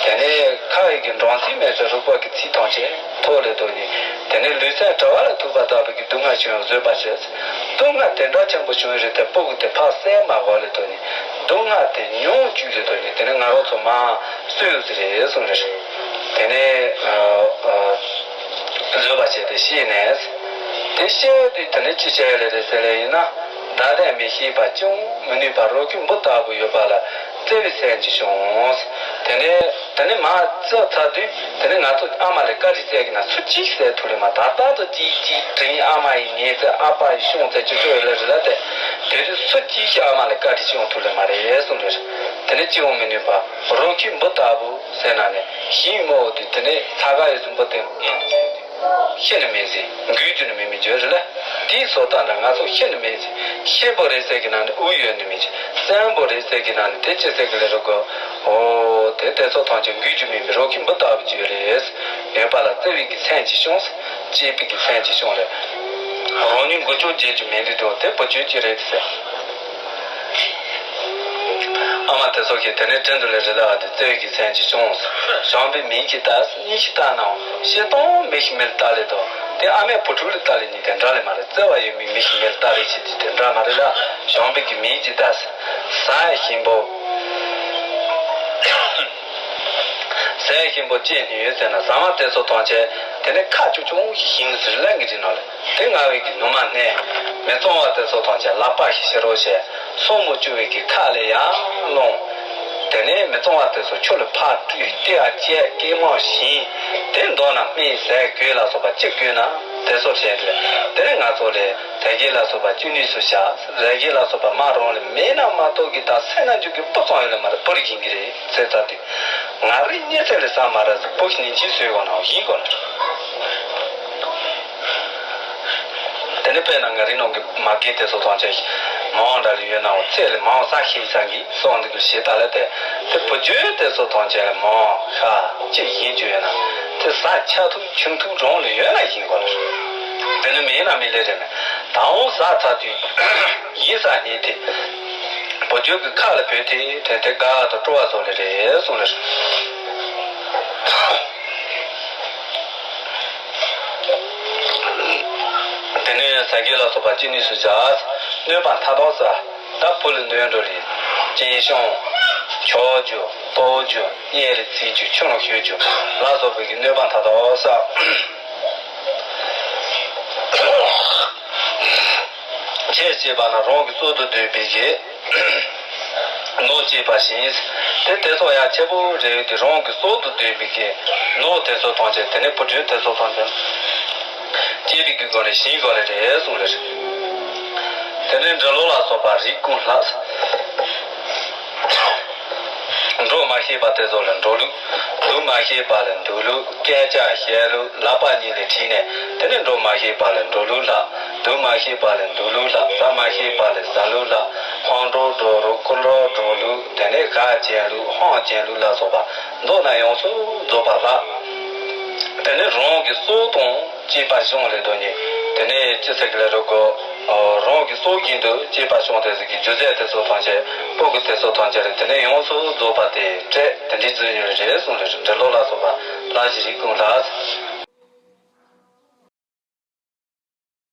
དེ་ནས་ཁ་ཡི་གི་འགྲོ་འཛིན་མེད་ཚེ་རུས་པ་གི་ཚིག་ཐམས་ཅད་ཐོག་ལས་དོ་ནི་དེ་ནས་ལུས་སེམས་དྲ་བ་ལ་ཐུག་པ་ལྟ་བུ་གི་སྡུག་བསྔལ་བྱུང་བཟོད་པ་བྱེད། སྡུག་བསྔལ་དེ་འདྲ་ཆེན་པོ་བྱུང་རེད་དེ་སྤུ་གུ་དེ་ཕར་བསད་མ་དགོས་ལེ་དོ་ནི་སྡུག་བསྔལ་དེ་མྱོང་བཅུག་ལེ་དོ་ནི་དེ་ནས་ང་རང་ཚོ་མ་གསོད་ཡོད་ཟེར་རེད་གསུངས་རེད། དེ་ནས་ཨ་ཨ་བཟོད་པ་བྱས་ཏེ་ཤི་ནས། དེ་ཤི་དུས་དེ་ནས་ཅི་བྱས་ལེ་རེད་ཟེར་ལེ་ཡིན་ན། བདག་ལྟ་མི་ཤེས་པ་ཅིའང་མི་ནུས་པ་རོ་ཁྱི་འབུ་ལྟ་བུ་ཡོད་པ་ལ་བརྩེ་བའི་སེམས་ཀྱིས་ཤོང་། དེ་ནས་དེ་ནས་མ་བརྩེ་ཚར་དུས་དེ་ནས་ང་ཚོ་ཨ་མ་ལ་བཀའ་དྲིན་བསྩལ་གི་ན་སུ་གཅིག་བསྩལ་ཐུབ་ལེ་མ། ད་ལྟ་དུ་གཅིག་གཅིག་དྲིན་ཨ་མ་ཡིས་ཉེས་ཚེ་ཨ་ཕ་ཡིས་ཤོང་ཚེ་ཅི་ཆོག་ཡོད་ལེ་རེད་ལ་དེ། དེ་དུས་སུ་གཅིག་ཤི་ཨ་མ་ལ་བཀའ་དྲིན་ཅི་ཡོང་ཐུབ་ལེ་མ་རེད་གསུངས་རེད། དེ་ནས་ཅི་ཡོང་མི་ནུས་པ་རོ་ཁྱི་འབུ་ལྟ་བུ་ཟེར་ན་ནས་ཤིང་མོ་དེ་དེ་ནས་ཚ་ག་ཡོད་ཚུན་པོ་དེ་ཤི་ནི་མེད་ཟེར་འགུལ་རྒྱུ་ནི་མེད་མི་འཇོག་རེད་ལ། དེའི་བཟོ་ལྟ་འདྲ་ང་ཚོ་ཤི་ནི་མེད་ཟེར་ཤི་བོ་རེད་ཟེར་གི་ན་ནི་དབུགས་ཡོད་ནི་མེད་ཅེ་སེམས་པོ་རེད་ཟེར་གི་ན་ནི་དེ་ཅི་ཟེར་གི་ལེ་རོ་གོ། འོ་དེ་དེ་ཚོ་ཐམས་ཅད་འགུལ་རྒྱུ་མེད་མི་རོ་ཁྱི་འབུ་ལྟ་བུ་ཅིག་རེད། ཡོད་པ་ལ་བརྩེ་བའི་གི་སེམས་ཀྱིས་ཤོང་། གཅེས་པའི་གི་སེམས་ཀྱིས་ཤོང་ལེ། རང་ཉིད་མགོ་ལྕོག་བརྗེད་རྒྱུ་མེད་འདུག་དོ། དེ་བུ་ཆོས་ཅི་རེད་ཟེར། ཨ་མ་དེ་ཚོ་གིས་དེ་ནས་དྲིན་དུ་ལེ་རི་ལ་བ་དེ་བརྩེ་བའི་གི་སེམས་ཀྱིས་ཤོང་། གཞན་པའི་མིག་གིས་ལྟ་སྙིང་གིས་ལྟ་ནའང་ཤེས་སྟོང་མིག་གིས་མི་ལ་ལྟ་ལེ་དོ། དེ་ཨ་མས་བུ་ཕྲུག་ལ་ལྟ་ལེ་གཉིས་དེ་འདྲ་ལེ་མ་རེད། བརྩེ་བ་ཡོད་མི་མིག་གིས་མི་ལ་ལྟ་ལེ་ཆེ་དེ་དེ་འདྲ་མ་རེད་ལ། གཞན་པའི་གི་མིག་གིས་ལྟ་ཟ་ཞིམ་པོ། ཟས་ཞིམ་པོ་ཅི་ནུས་ཡོད་ཟེར་ན་ཟ་མ་དེ་ཚོ་ཐམས་ཅད་དེ་ནས་ཁ་ཆུང་ཆུང་ཞིག་ཞིམ་ཟེར་ལན་གྱི་རིན་ནང་ལས་དེ་ང་བའི་གི་ནུ་མ་སྣེ། མི་གཙང་བ་དེ་ཚོ་ཐམས་ཅད་ལག་པ་ཞིག་ཕྱི་རོལ་བྱས། སོ་མོ་བཅུ་བའི་གི་ཁ་ལས་ཡར་སློང་། དེ་ནས་མི་གཙང་བ་དེ་ཚོ་ཆུ་ལ་ཕར་བཀྲུས་ཏེ་ཨ་བཅད་སྐེ་མང་ཞིང་། དེ་མདོར་ན་སྨན་ཟས་གོས་ལ་སོགས་པ་ཅི་དགོས་ན་དེ་ཚོ་བྱས་ཏེ་དེ་ནས་ང་ཚོ་ལས་དལ་བརྒྱད་ལ་སོགས་པ་ཅི་ནུས་སུ་བྱ། རལ་བརྒྱད་ལ་སོགས་པ་མ་རང་ལས་མེད་ན་མ་གཏོགས་གི་ད་སེམས་ན་འཇུག་གི་སྤུ་ཙམ་ཡོད་ལ་མ་རེད། སྤུ་རིགས་ཡིན་གི་རེད་ཟེར་ཚར་དུས། ང་རིག་གནས་ཚད་ལས་བསམ་མ་ར་ཟེར་བུ་ཞིག་ནི་ཅི་བཟོས་གོ་ན་ཡིན་གོ་ན། དེ་ནི་དཔེར་ན་ང་རིག་ནང་གི་མ་གི་དེ་ཚོ་ཐམས་ཅད་མང་འདྲ་ལ་ཡོད་ནའང་ཚད་ལས་མང་ས་ཤེས་ས་གི་སོང་འདི་གི་ཞེ་ད་ལ་དེ་དེ་བུ་བརྗོད་དེ་ཚོ་ཐམས་ཅད་ལ་མང་ཤ་ཅིག་ཡིན་རྒྱུ་ཡོད་ན་དེ་ཟ་ཆ་ཐུབ་ཆུང་ཐུབ་རང་ལ་ཡོད་ན་ཡིན་གོ་ན། དེ་ནི་མེད་ན་མི་ལས་རེད་མེད་ད་འོང་ཟ་ཚ་དུས་ཡིན་ས་ནི་དེ། བུ་རྒྱུད་ཀྱི་ཁ་ལ་བོས་ཏེ་དེ་དེ་དགའ་དང་སྤྲོ་བ་སོགས་ལས་རེད་གསུངས་ལ། དེ་ནས་ཟ་རྒྱུ་ལ་སོགས་པ་ཅི་ནུས་སུ་བྱ། གནོད་པ་མཐའ་དག་བསལ། ད་བུ་ལ་གནོད་འགྲོ་ལས་སྐྱེས་ཤོང་། ཆོག་རྒྱུ་ལྟོགས་རྒྱུ་གཉེན་ལ་བརྩི་རྒྱུ་ཆུ་ནང་ཞུ་རྒྱུ་ལ་སོགས་པའི་གནོད་པ་མཐའ་དག་བསལ། ཆེས་གཅེས་པ་ན་རང་གི་གཙུག་ཏུ་འདུས་པའི་གི་ནོར་གཅེས་པ་བཞིན། དེ་དེ་ཚོ་ཡང་ཆེ་པོ་རེད་དེ་རང་གི་གཙུག་ཏུ་འདུས་པའི་གི་ནོར་དེ་ཚོ་ཐམས་ཅད་དེ་ནི་བུ་ཕྲུག་དེ་ཚོ་ཐམས་ཅད་གཅེས་པའི་གི་སྒོ་ནས་བཞིན་དགོས་ལེ་རེད་གསུངས་ལེ་རེད། དེ་ནི་འབྲི་ཀློག་ལ་སོགས་པ་རིགས་ཀུན་ལྷག་འགྲོ་མ་ཤེས་པ་དེ་ཚོ་ལ་འགྲོ་ལུགས། འདུག་མ་ཤེས་པ་ལ་འདུག་ལུགས། སྐད་ཆ་བཤད་ལུགས། ལག་པ་གཉིས་ལས་ཁྲིད་ནས་དེ་ནས་འགྲོ་མ་ཤེས་པ་ལ་འགྲོ་ལུགས་ལ། ལུགས་མ་ཤེས་པ་ལས་འདུག་ལུགས་ལ། ཟ་མ་ཤེས་པ་ལས་ཟ་ལུགས་ལ། ཧང་འགྲོ་འགྲོ་ལུགས། ཀུན་སློང་འགྲོ་ལུགས། དེ་ནས་ག་ཅན་ལུགས། ཧང་ཅན་ལུགས་ལ་སོགས་པ་མདོར་ན་ཡོངས་སུ་རྫོགས་པ་ལ། དེ་ནས་རང་གི་སྲོག་དང་བཅས་པ་སྦྱངས་ལས་དོན་ནི། དེ་ནས་ཅི་ཟེར་གི་ལ་རོ་གོ། རང་གི་སྲོག་བཞིན་དུ་བཅས་པ་སྦྱངས་ཏེ་ཟིག་གི་རྒྱུ་རྫས་དེ་ཚོ་ཐམས་ཅད། སྤོ་གི་དེ་ཚོ་ཐམས་ཅད་རེད། དེ་ནས་ཡོངས་སུ་རྫོགས་པ་དེ་སྤྲད། དེ་འདྲའི་རྫུ་འཕྲུལ་རེད་གསུངས་རེད། འབྲི་ཀློག་ལ་སོགས་པ་ལ་ཞིག་རིགས་ཀུན་ལ།